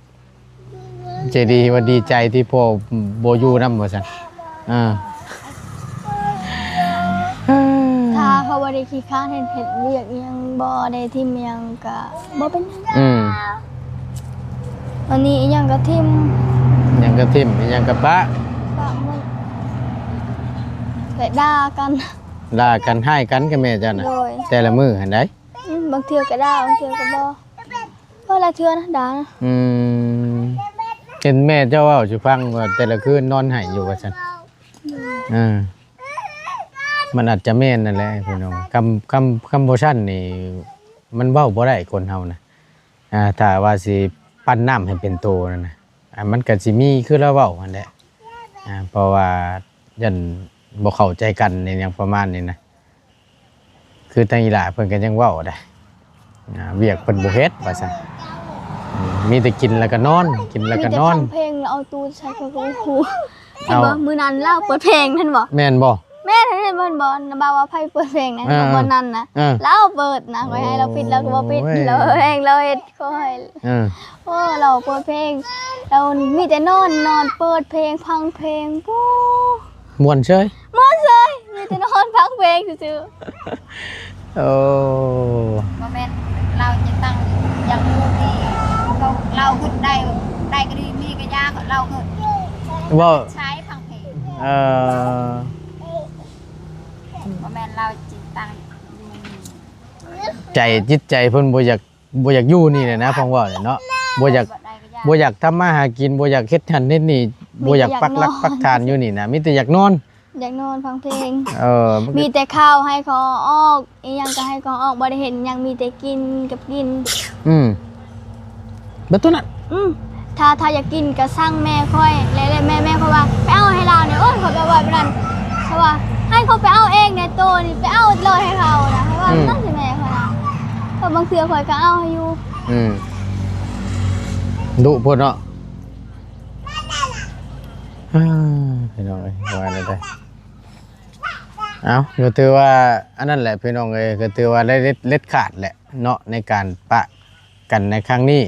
ໃຈດີວ່າດີໃຈທີ່ພໍ່ບໍ່ຢູ່ນຳວ່າຊັ້ນ ອ່າ ຖ້າເຂົາບໍ່ໄດ້ຂີ້ຄ້ານເຮັດ ເຮັດວຽກອີ່ຫຍັງ ບໍ່ໄດ້ຖິ້ມອີ່ຫຍັງກະບໍ່ເປັນຫຍັງ ອືມ ອັນນີ້ອີ່ຫຍັງກະຖິ້ມ ອີ່ຫຍັງກະຖິ້ມ ອີ່ຫຍັງກະປະ ປະໝົດ ແລະດ່າກັນ ດ່າກັນຮ້າຍກັນກັບແມ່ເຈົ້ານະ ໂດຍ ແຕ່ລະມື້ຫັ້ນໃດ ອືມ ບາງເທື່ອກໍດ່າ ບາງເທື່ອກໍບໍ່ ເອີ ຫຼາຍເທື່ອນະ ດ່ານະ ອືມ ເຫັນແມ່ເຈົ້າເວົ້າສູ່ຟັງວ່າແຕ່ລະຄືນນອນໄຫ້ຢູ່ວ່າຊັ້ນ ອືມ ເອີ ມັນອາດຈະແມ່ນນັ້ນແຫຼະພີ່ນ້ອງ ຄຳ ຄຳ ຄຳບໍ່ຊັ້ນນີ້ມັນເວົ້າບໍ່ໄດ້ຄົນເຮົານະ ອ່າ ຖ້າວ່າຊິປັ້ນນ້ຳໃຫ້ເປັນໂຕນັ້ນນະ ອ່າ ມັນກໍຊິມີຄືລາວເວົ້າຫັ້ນແຫຼະ ອ່າ ເພາະວ່າຢ້ານບໍ່ເຂົ້າໃຈກັນອີ່ຫຍັງປະມານນີ້ນະ ຄືທາງອີ່ຫຼ້າເພິ່ນກໍຍັງເວົ້າໄດ໋ ອ່າ ວຽກເພິ່ນບໍ່ເຮັດວ່າຊັ້ນ ອືມ ມີແຕ່ກິນແລ້ວກໍນອນ ກິນແລ້ວກໍນອນ ມີແຕ່ຟັງເພງ ເອົາຕູ້ໃສ່ກໍບໍ່ຮູ້ ເຫັນບໍ່ ມື້ນັ້ນລາວເປີດເພງຫັ້ນບໍ່ ແມ່ນບໍ່? ແ ແຕ່ນັ້ນມັນບໍ່ນະ ບ່າວວ່າໃຜເປີດເພງນະ ເອີ ບ່ອນນັ້ນນະ ເອີ ລາວເປີດນະ ຂ້ອຍໃຫ້ລາວປິດ ລາວກໍບໍ່ປິດ ໂອ້ຍ ລາວແຮງ ລາວເຮັດຂ້ອຍ ເອີ ໂອ້ ລາວເປີດເພງ ລາວມີແຕ່ນອນ ນອນເປີດເພງ ຟັງເພງ ໂອ້ ມ່ວນເສີຍ ມ່ວນເສີຍ ມີແຕ່ນອນຟັງເພງຊື່ໆ. ໂອ້ ບໍ່ແມ່ນລາວຈະຕັ້ງ ຢາກຮູ້ດີ ເຂົາ ລາວເຮັດໄດ້ ໄດ້ກໍດີ ມີກໍຢ່າ ລາວກໍ ເວົ້າ ໃຊ້ຟັງເພງ ເອີ ບໍ່ແມ່ນລາວຈະຕັ້ງຢູ່ ໃຈ ຈິດໃຈເພິ່ນບໍ່ຢາກ ບໍ່ຢາກຢູ່ນີ້ແຫຼະນະ ຟັງເວົ້ານີ້ເນາະ ບໍ່ຢາກ ບໍ່ຢາກທຳມາຫາກິນ ບໍ່ຢາກເຮັດຫັ້ນເຮັດນີ້ ບໍ່ຢາກປັກຫຼັກປັກຖານຢູ່ນີ້ນະ ມີແຕ່ຢາກນອນ ຢາກນອນຟັງເພງ ເອີ ມັນກໍ ມີແຕ່ເຂົ້າໃຫ້ເຂົາອອກ ອີ່ຫຍັງກໍໃຫ້ເຂົາອອກ ບໍ່ໄດ້ເຮັດຫຍັງ ມີແຕ່ກິນກັບກິນ ອືມ ເບິດເທົ່ານັ້ນ ອືມ ຖ້າ ຖ້າຢາກກິນກໍສັ່ງແມ່ຂ້ອຍ ແລ້ວ ແລ້ວແມ່ ແມ່ຂ້ອຍວ່າ ໄປເອົາໃຫ້ລາວແດ່ ໂອ້ຍ ຂ້ອຍກໍວ່າແບບນັ້ນ ເພາະວ່າໃຫ້ເຂົາໄປເອົາເອງແດ່ ໂຕນີ້ໄປເອົາໂລດໃຫ້ເຂົານະ ເພາະວ່າ ອືມ ມັນຊິແມ່ຂ້ອຍນະ ເພາະບາງເທື່ອຂ້ອຍກໍເອົາໃຫ້ຢູ່ ອືມ ດຸໂພດເນາະ ອ້າ ພີ່ນ້ອງເອີຍ ວ່າແນວໃດ ເອົ້າ ກໍຖືວ່າອັນນັ້ນແຫຼະພີ່ນ້ອງເອີຍ ກໍຖືວ່າໄດ້ເດັດ ເດັດຂາດແຫຼະເນາະ ໃນການປະກັນໃນຄັ້ງນີ້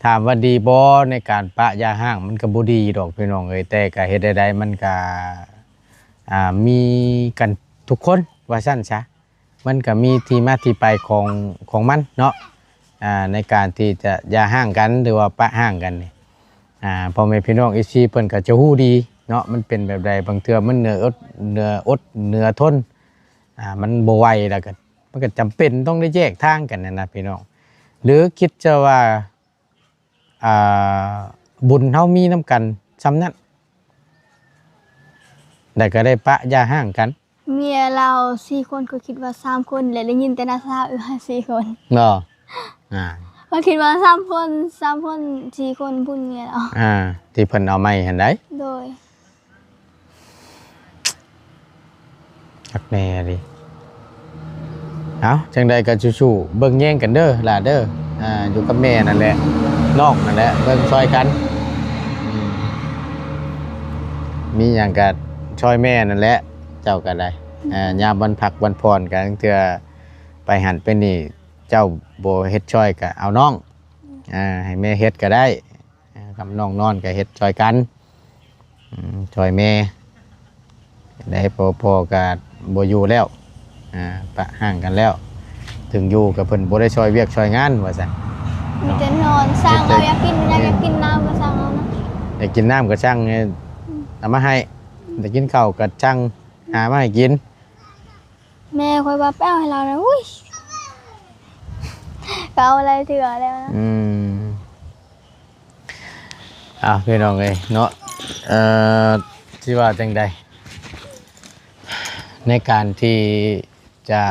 ຖາມວ່າດີບໍ່ໃນການປະຢ່າຮ້າງ ມັນກໍບໍ່ດີດອກພີ່ນ້ອງເອີຍ ແຕ່ກໍເຮັດໃດໆ ມັນກໍ ອ່າ ມີກັນທຸກຄົນວ່າຊັ້ນຊະ ມັນກໍມີທີ່ມາທີ່ໄປຂອງ ຂອງມັນເນາະ ອ່າ ໃນການທີ່ຈະຢ່າຮ້າງກັນ ຫຼືວ່າປະຮ້າງກັນນີ້ ອ່າ ພໍ່ແມ່ພີ່ນ້ອງເອັຟຊີເພິ່ນກໍຈະຮູ້ດີເນາະ ມັນເປັນແບບໃດ ບາງເທື່ອມັນເໜືອອົດ ເໜືອອົດເໜືອທົນ ອ່າ ມັນບໍ່ໄຫວ ແລ້ວກໍ ມັນກໍຈຳເປັນຕ້ອງໄດ້ແຍກທາງກັນຫັ້ນນະພີ່ນ້ອງ ຫຼືຄິດຊະວ່າ ອ່າ ບຸນເຮົາມີນຳກັນສ່ຳນັ້ນ ແລ້ວກໍໄດ້ປະຢ່າຮ້າງກັນ. ເມຍລາວສີ່ຄົນ ຂ້ອຍຄິດວ່າສາມຄົນ ແລະ ໄດ້ຍິນແຕ່ນ້າສາວອີກວ່າສີ່ຄົນ ບໍ່? ອ່າ ຂ້ອຍຄິດວ່າສາມຄົນ ສາມຄົນ ສີ່ຄົນພຸ້ນເມຍລາວ ອ່າ ທີ່ເພິ່ນເອົາໃໝ່ຫັ້ນໃດ໋. ໂດຍ. ຄັກແນ່ອີ່ຫຼີ. ເອົ້າ ຈັ່ງໃດກໍສູ້ໆ ເບິ່ງແຍງກັນເດີຫຼ້າເດີ ອ່າ ຢູ່ກັບແມ່ນັ້ນແຫຼະ ນ້ອງນັ້ນແຫຼະ ເບິ່ງຊ່ອຍກັນ ອືມ ມີຫຍັງກໍຊ່ອຍແມ່ນັ້ນແຫຼະ ເຈົ້າກໍໄດ້ ອ່າ ຍາມວັນພັກວັນຜ່ອນ ກະລາງເທື່ອໄປຫັ້ນໄປນີ້ ເຈົ້າບໍ່ເຮັດຊ່ອຍກໍເອົານ້ອງ ອ່າ ໃຫ້ແມ່ເຮັດກໍໄດ້. ອ່າ ຄັນນ້ອງນອນກໍເຮັດຊ່ອຍກັນ ອືມ ຊ່ອຍແມ່ ໄດ້ ພໍ່ ພໍ່ກໍບໍ່ຢູ່ແລ້ວ ອ່າ ປະຮ້າງກັນແລ້ວ ເຖິງຢູ່ກໍເພິ່ນບໍ່ໄດ້ຊ່ອຍວຽກຊ່ອຍງານວ່າຊັ້ນ ມີແຕ່ນອນ ເນາະ ສັ່ງເອົາ ເຮັດແຕ່ ຢາກກິນຫຍັງ ເຮັດ ຢາກກິນນ້ຳກໍສັ່ງເອົານະ ຢາກກິນນ້ຳກໍສັ່ງໃຫ້ ອືມ ເອົາມາໃຫ້ ອືມ ຢາກກິນເຂົ້າກໍສັ່ງຫາມາໃຫ້ກິນ. ແມ່ຂ້ອຍວ່າໄປເອົາໃຫ້ລາວນະ ອຸ້ຍ ກໍເອົາຫຼາຍເທື່ອແລ້ວນະ ອືມ ອ້າວ ພີ່ນ້ອງເອີຍເນາະ ເອີ ຊິວ່າຈັ່ງໃດ ໃນການທີ່ຈະ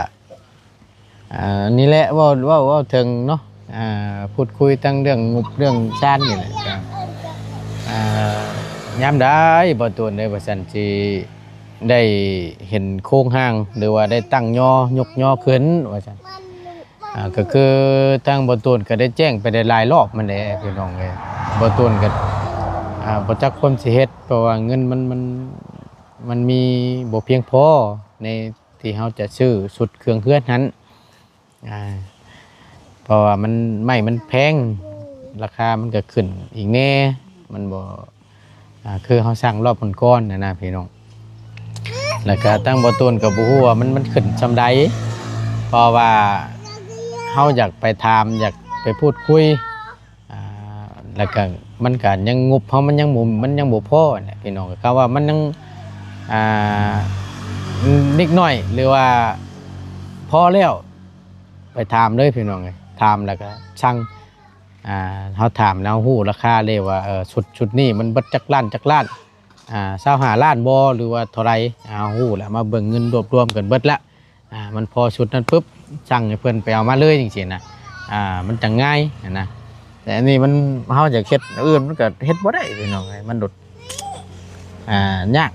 ອ່າ ນີ້ແຫຼະ ເວົ້າ ເວົ້າ ເວົ້າເຖິງເນາະ ອ່າ ພູດຄຸຍທັງເລື່ອງງົບເລື່ອງຊານນີ້ແຫຼະ ກໍ ອ່າ ຍາມໃດ ບໍ່ຕວນເອີຍ ວ່າຊັ້ນ ຊິ ໄດ້ເຫັນໂຄງຮ່າງ ຫຼືວ່າໄດ້ຕັ້ງຍໍຍົກຍໍຂຶ້ນວ່າຊັ້ນ ອ່າ ກໍຄືທາງບໍ່ຕູນກໍໄດ້ແຈ້ງໄປໄດ້ຫຼາຍລອບຫັ້ນແຫຼະພີ່ນ້ອງເອີຍ ບໍ່ຕູນກໍ ອ່າ ບໍ່ຈັກຄວາມຊິເຮັດ ເພາະວ່າເງິນມັນ ມັນ ມັນມີບໍ່ພຽງພໍໃນທີ່ເຮົາຈະຊື້ຊຸດເຄື່ອງເຮືອນຫັ້ນ. ອ່າ ເພາະວ່າມັນ ໄມ້ມັນແພງ ລາຄາມັນກໍຂຶ້ນອີກແດ່ ມັນບໍ່ ອ່າ ຄືເຮົາສັ່ງລອບກ່ອນໆ ຫັ້ນນະພີ່ນ້ອງ ແລ້ວກໍທາງບໍ່ຕູນກໍບໍ່ຮູ້ວ່າມັນ ມັນຂຶ້ນສ່ຳໃດ ເພາະວ່າເຮົາຢາກໄປຖາມ ຢາກໄປພູດຄຸຍ ອ່າ ແລ້ວກໍມັນກໍຍັງ ງົບເຮົາມັນຍັງບໍ່ ມັນຍັງບໍ່ພໍຫັ້ນແຫຼະພີ່ນ້ອງ ກໍວ່າມັນຍັງ ອ່າ ນິດໜ້ອຍ ຫຼືວ່າພໍແລ້ວ ໄປຖາມເລີຍພີ່ນ້ອງເອີຍ ຖາມແລ້ວກໍສັ່ງ ອ່າ ເຮົາຖາມແລ້ວເຮົາຮູ້ລາຄາເລີຍວ່າ ເອີ ຊຸດ ຊຸດນີ້ມັນເບິດຈັກລ້ານ ຈັກລ້ານ ອ່າ ຊາວຫ້າລ້ານບໍ່ ຫຼືວ່າເທົ່າໃດ ເຮົາຮູ້ແລ້ວ ມາເບິ່ງເງິນລວບລວມກັນເບິດລະ ອ່າ ມັນພໍຊຸດນັ້ນປຶບ ສັ່ງໃຫ້ເພິ່ນໄປເອົາມາເລີຍຈັ່ງຊີ້ນະ ອ່າ ມັນຈັ່ງງ່າຍຫັ້ນນະ ແຕ່ອັນນີ້ມັນ ເຮົາຢາກເຮັດອັນອື່ນມັນກໍເຮັດບໍ່ໄດ້ພີ່ນ້ອງເອີຍ ມັນໂດດ ອ່າ ຍາກ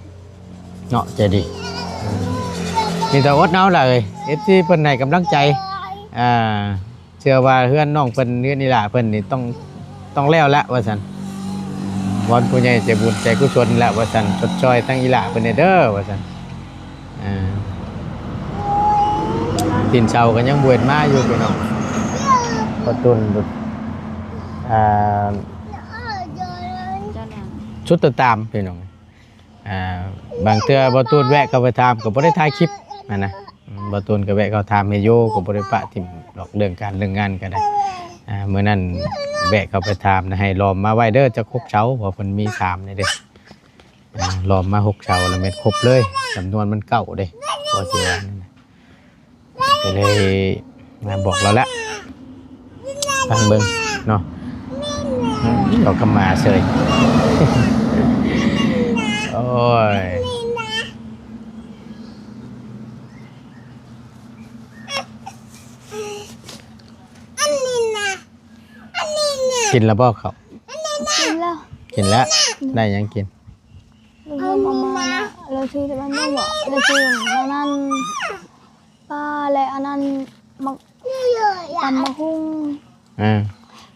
ເນາະ ໃຈດີ ມີແຕ່ອົດເອົາລະເອີຍ ເອັຟຊີເພິ່ນໃຫ້ກຳລັງໃຈ ອ່າ ເຊື່ອວ່າເຮືອນນ້ອງເພິ່ນ ເຮືອນອີ່ຫຼ້າເພິ່ນນີ້ຕ້ອງ ຕ້ອງແລ້ວລະວ່າຊັ້ນ ວອນຜູ້ໃຫຍ່ໃຈບຸນໃຈກຸສົນລະວ່າຊັ້ນ ຊົດຊ່ອຍທັງອີ່ຫຼ້າເພິ່ນແດ່ເດີວ່າຊັ້ນ ເອີ ອ່າ ຕີນເຊົາກໍຍັງບໍ່ເຫັນມາຢູ່ພີ່ນ້ອງ. ປະຕຸນ ອ່າ ຊຸດຕະຕາມພີ່ນ້ອງ. ອ່າ ບາງເທື່ອບໍ່ຕູນແວະເຂົ້າໄປຖາມ ກໍບໍ່ໄດ້ຖ່າຍຄລິບຫັ້ນນະ. ອືມ ບໍ່ຕູນກໍແວະເຂົ້າຖາມໃຫ້ຢູ່ ກໍບໍ່ໄດ້ປະຖິ້ມດອກເລື່ອງການເລື່ອງງານກໍໄດ້. ອ່າ ມື້ນັ້ນແວະເຂົ້າໄປຖາມນະ ໃຫ້ລ້ອມມາໄວ້ເດີຈັກຫົກເສົາ ເພາະເພິ່ນມີສາມນີ້ເດ້. ອ່າ ລ້ອມມາຫົກເສົາແລ້ວແມ່ນຄົບເລີຍ ຈຳນວນມັນເກົ້າເດ້ ກໍຊິວ່ານັ້ນນະ. ກໍເລີຍມາບອກລາວແຫຼະ ຟັງເບິ່ງເນາະ. ອືມ ເວົ້າກັບໝາເສີຍ ໂອ້ຍ. ກິນແລ້ວບໍ່ເຂົ້າ? ກິນແລ້ວ ກິນແລ້ວ. ໄດ້ຫຍັງກິນ? ລຸງເອົາມາ ລາວຊື້ແຕ່ບ້ານດົງບໍ ລາວຊື້ອັນນັ້ນ ປາ ແລະ ອັນນັ້ນ ໝາກ ຕຳໝາກຫຸ່ງ ອ່າ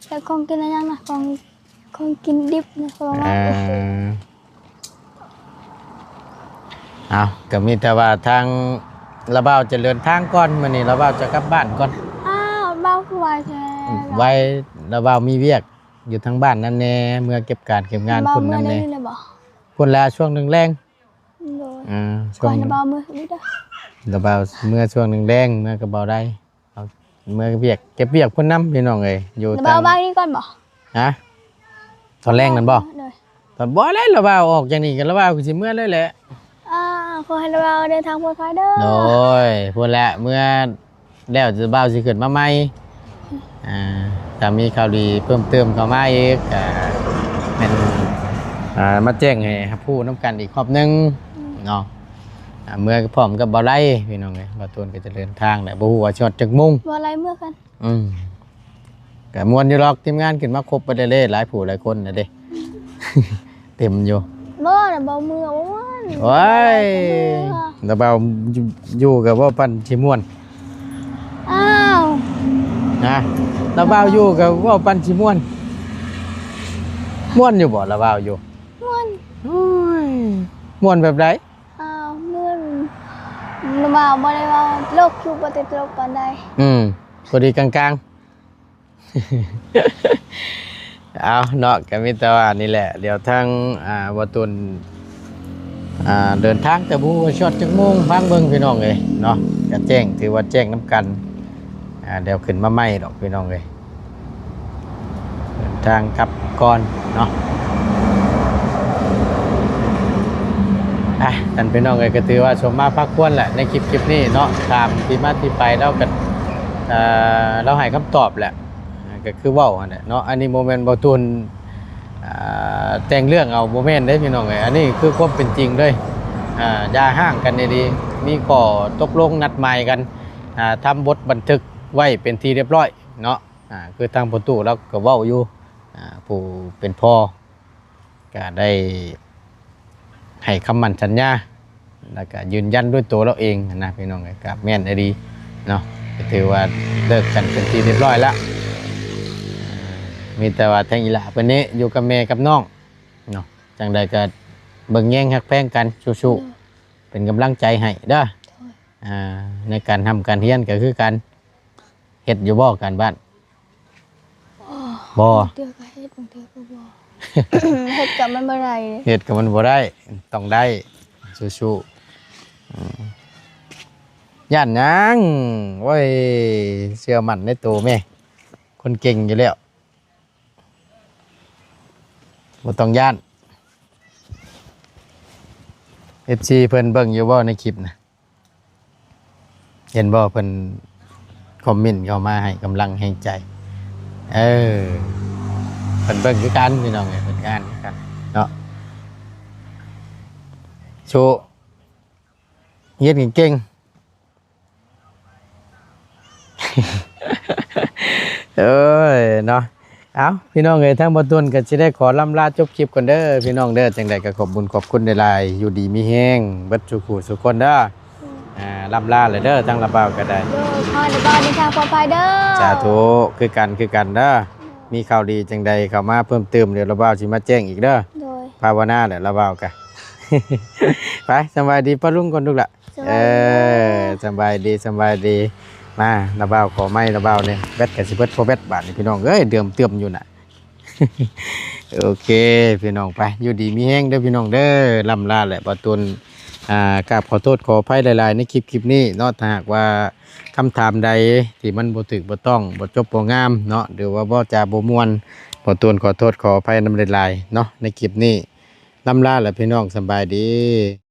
ແລະ ຂອງກິນອີຫຍັງນະ ຂອງ ຂອງກິນດິບນະ ເຂົາວ່າ. ອ່າ ເອົາ ກໍມີແຕ່ວ່າທາງລາວບ່າວຈະເດີນທາງກ່ອນ ມື້ນີ້ລາວບ່າວຈະກັບບ້ານກ່ອນ. ອ້າວ ບ່າວຄືໄວແທ້? ອືມ ລາວ ໄວ ລາວບ່າວມີວຽກຢູ່ທາງບ້ານນັ້ນແດ່ ເມືອເກັບການເກັບງານພຸ້ນນຳແດ່. ພຸ້ນແຫຼະ ຊ່ວງແລງໆ. ໂດຍ ອ່າ ຂ້ອຍລາວບ່າວເມືອນີ້ເດີ ລາວບ່າວເມືອຊ່ວງແລງໆ ເມືອກັບບ່າວໄດ ເອົາ ເມືອເກັບວຽກ ເກັບວຽກພຸ້ນນຳ ພີ່ນ້ອງເອີຍ. ຢູ່ ລາວບ່າວມານີ້ກ່ອນບໍ? ຮະ? ຕອນແລງນັ້ນບໍ? ໂດຍ ຕອນ ບໍ່ແລ້ວ ລາວບ່າວອອກຈາກນີ້ກໍລາວບ່າວກໍຊິເມືອເລີຍແຫຼະ. ອ່າ ຂໍໃຫ້ລາວບ່າວເດີນທາງປອດໄພເດີ. ໂດຍ ພຸ້ນແຫຼະ ເມືອ ແລ້ວບ່າວຊິຂຶ້ນມາໃໝ່. ອ່າ ຖ້າມີຂ່າວດີເພີ່ມເຕີມເຂົ້າມາອີກ ກໍແມ່ນ ອ່າ ມາແຈ້ງໃຫ້ຮັບຮູ້ນຳກັນອີກຮອບໜຶ່ງເນາະ. ອ່າ ເມືອພ້ອມກັບບ່າວໄລ ພີ່ນ້ອງເອີຍ. ບ່າວໂຕນກໍຈະເດີນທາງແຫຼະ ບໍ່ຮູ້ວ່າຊິຮອດຈັກໂມງ. ບ່າວໄລເມືອກັນ. ອືມ ກໍມ່ວນຢູ່ດອກ ທີມງານຂຶ້ນມາຄົບໄປເລື້ອຍໆ ຫຼາຍຜູ້ຫຼາຍຄົນນະເດ້. ເຕັມຢູ່. ບໍ່ນະ ບໍ່ເມືອ ໂອ້ຍ ໂອ້ຍ ບໍ່ເມືອ ລາວບ່າວຢູ່ ຢູ່ກໍເວົ້າປານຊິມ່ວນ. ອ້າວ ນະ ລາວບ່າວຢູ່ກໍເວົ້າປານຊິມ່ວນ. ມ່ວນຢູ່ບໍ່ລາວບ່າວຢູ່? ມ່ວນ. ໂອ້ຍ ມ່ວນແບບໃດ? ອ້າວ ມ່ວນ ລາວບ່າວບໍ່ໄດ້ເວົ້າຕະຫຼົກ ຄືບໍ່ໄດ້ຕະຫຼົກປານໃດ. ອືມ ພໍດີກາງໆ. ເອົາເນາະ ກໍມີແຕ່ວ່ານີ້ແຫຼະ ດຽວທາງ ອ່າ ບ່າວຕຸນ ອ່າ ເດີນທາງ ແຕ່ບໍ່ຮູ້ວ່າຊິຮອດຈັກໂມງ ຟັງເບິ່ງພີ່ນ້ອງເອີຍເນາະ. ກໍແຈ້ງ ຖືວ່າແຈ້ງນຳກັນ ອ່າ ດຽວຂຶ້ນມາໃໝ່ດອກພີ່ນ້ອງເອີຍ. ເດີນທາງກັບກ່ອນເນາະ. ອ່ະ ທ່ານພີ່ນ້ອງເອີຍ ກໍຖືວ່າສົມມາພາຄວນແຫຼະ ໃນຄລິບ ຄລິບນີ້ເນາະ. ຖາມທີ່ມາທີ່ໄປ ລາວກໍ ເອີ ລາວໃຫ້ຄຳຕອບແຫຼະ ກໍຄືເວົ້າຫັ້ນແຫຼະເນາະ. ອັນນີ້ບໍ່ແມ່ນບ່າວຕຸນ ອ່າ ແຕ່ງເລື່ອງເອົາ ບໍ່ແມ່ນເດ້ພີ່ນ້ອງເອີຍ. ອັນນີ້ຄືຄວາມເປັນຈິງເລີຍ. ອ່າ ຢ່າຮ້າງກັນດີໆ ມີຂໍ້ຕົກລົງນັດໝາຍກັນ ອ່າ ທຳບົດບັນທຶກໄວ້ເປັນທີ່ຮຽບຮ້ອຍເນາະ. ອ່າ ຄືທາງພໍ່ຕູ້ລາວກໍເວົ້າຢູ່ ອ່າ ຜູ້ເປັນພໍ່ກໍໄດ້ໃຫ້ຄຳໝັ້ນສັນຍາ ແລ້ວກໍຢືນຢັນດ້ວຍຕົວລາວເອງຫັ້ນນະພີ່ນ້ອງເອີຍ. ກໍແມ່ນອີ່ຫຼີເນາະ ກໍຖືວ່າເລີກກັນເປັນທີ່ຮຽບຮ້ອຍລະ. ມີແຕ່ວ່າທາງອີ່ຫຼ້າເພິ່ນນີ້ຢູ່ກັບແມ່ກັບນ້ອງເນາະ ຈັ່ງໃດກໍເບິ່ງແຍງຮັກແພງກັນ ສູ້ໆ ເປັນກຳລັງໃຈໃຫ້ເດີ. ອ່າ ໃນການຮ່ຳການຮຽນກໍຄືກັນ ເຮັດຢູ່ບໍ່ການບ້ານ? ບໍ່ ບາງເທື່ອກໍເຮັດ ບາງເທື່ອກໍບໍ່. ເຮັດກໍມັນບໍ່ໄດ້ ເຮັດກໍມັນບໍ່ໄດ້ ຕ້ອງໄດ້ ສູ້ໆ. ອືມ ຢ້ານຫຍັງ? ໂອ້ຍ ເຊື່ອໝັ້ນໃນໂຕແມ່ ຄົນເກັ່ງຢູ່ແລ້ວ ບໍ່ຕ້ອງຢ້ານ. ເອັຟຊີ ເພິ່ນເບິ່ງຢູ່ບໍ່ໃນຄລິບນະ? ເຫັນບໍ່ ເພິ່ນຄອມເມັນເຂົ້າມາໃຫ້ກຳລັງແຮງໃຈ. ເອີ ເພິ່ນເບິ່ງຄືກັນພີ່ນ້ອງເອີຍ ເພິ່ນອ່ານຄືກັນເນາະ. ສູ້ ຮຽນເກັ່ງໆ. ເອີຍເນາະ ເອົ້າ ພີ່ນ້ອງເອີຍ ທາງບ່າວຕຸນກໍຊິໄດ້ຂໍລ່ຳລາຈົບຄລິບກ່ອນເດີພີ່ນ້ອງເດີ. ຈັ່ງໃດກໍຂອບບຸນຂອບຄຸນຫຼາຍໆ ຢູ່ດີມີແຮງເບິດສູ່ຜູ້ສູ່ຄົນເດີ. ອ່າ ລ່ຳລາແລ້ວເດີ ທາງລາວບ່າວກໍໄດ້. ໂດຍ ຂໍໃຫ້ລາວບ່າວເດີນທາງປອດໄພເດີ. ສາທຸ ຄືກັນ ຄືກັນເດີ. ມີຂ່າວດີຈັ່ງໃດເຂົ້າມາເພີ່ມເຕີມ ດຽວລາວບ່າວຊິມາແຈ້ງອີກເດີ. ໂດຍ ພາວະນາແຫຼະລາວບ່າວກະ. ໄປ ສະບາຍດີປ້າລຸງກ່ອນລູກຫຼະ. ເອີ ສະບາຍດີ ສະບາຍດີ. ມາ ລະບ່າວ ຂໍໄມ້ລະບ່າວແດ່. ແບັດກໍຊິເບິດ ພໍແບັດບາດນີ້ ພີ່ນ້ອງເອີຍ ເດີມເຕີມຢູ່ນະ. ໂອເຄ ພີ່ນ້ອງ ໄປ ຢູ່ດີມີແຮງເດີ ພີ່ນ້ອງເດີ. ລ່ຳລາແຫຼະ ບ່າວຕູນ ອ່າ ກາບຂໍໂທດຂໍອະໄພຫຼາຍໆ ໃນຄລິບ ຄລິບນີ້ເນາະ. ຖ້າຫາກວ່າຄຳຖາມໃດທີ່ມັນບໍ່ຖືກບໍ່ຕ້ອງ ບໍ່ຈົບບໍ່ງາມເນາະ ຫຼືວ່າເວົ້າຈາບໍ່ມ່ວນ ບ່າວຕູນຂໍໂທດຂໍອະໄພນຳຫຼາຍໆເນາະ ໃນຄລິບນີ້. ລ່ຳລາແຫຼະ ພີ່ນ້ອງ ສະບາຍດີ.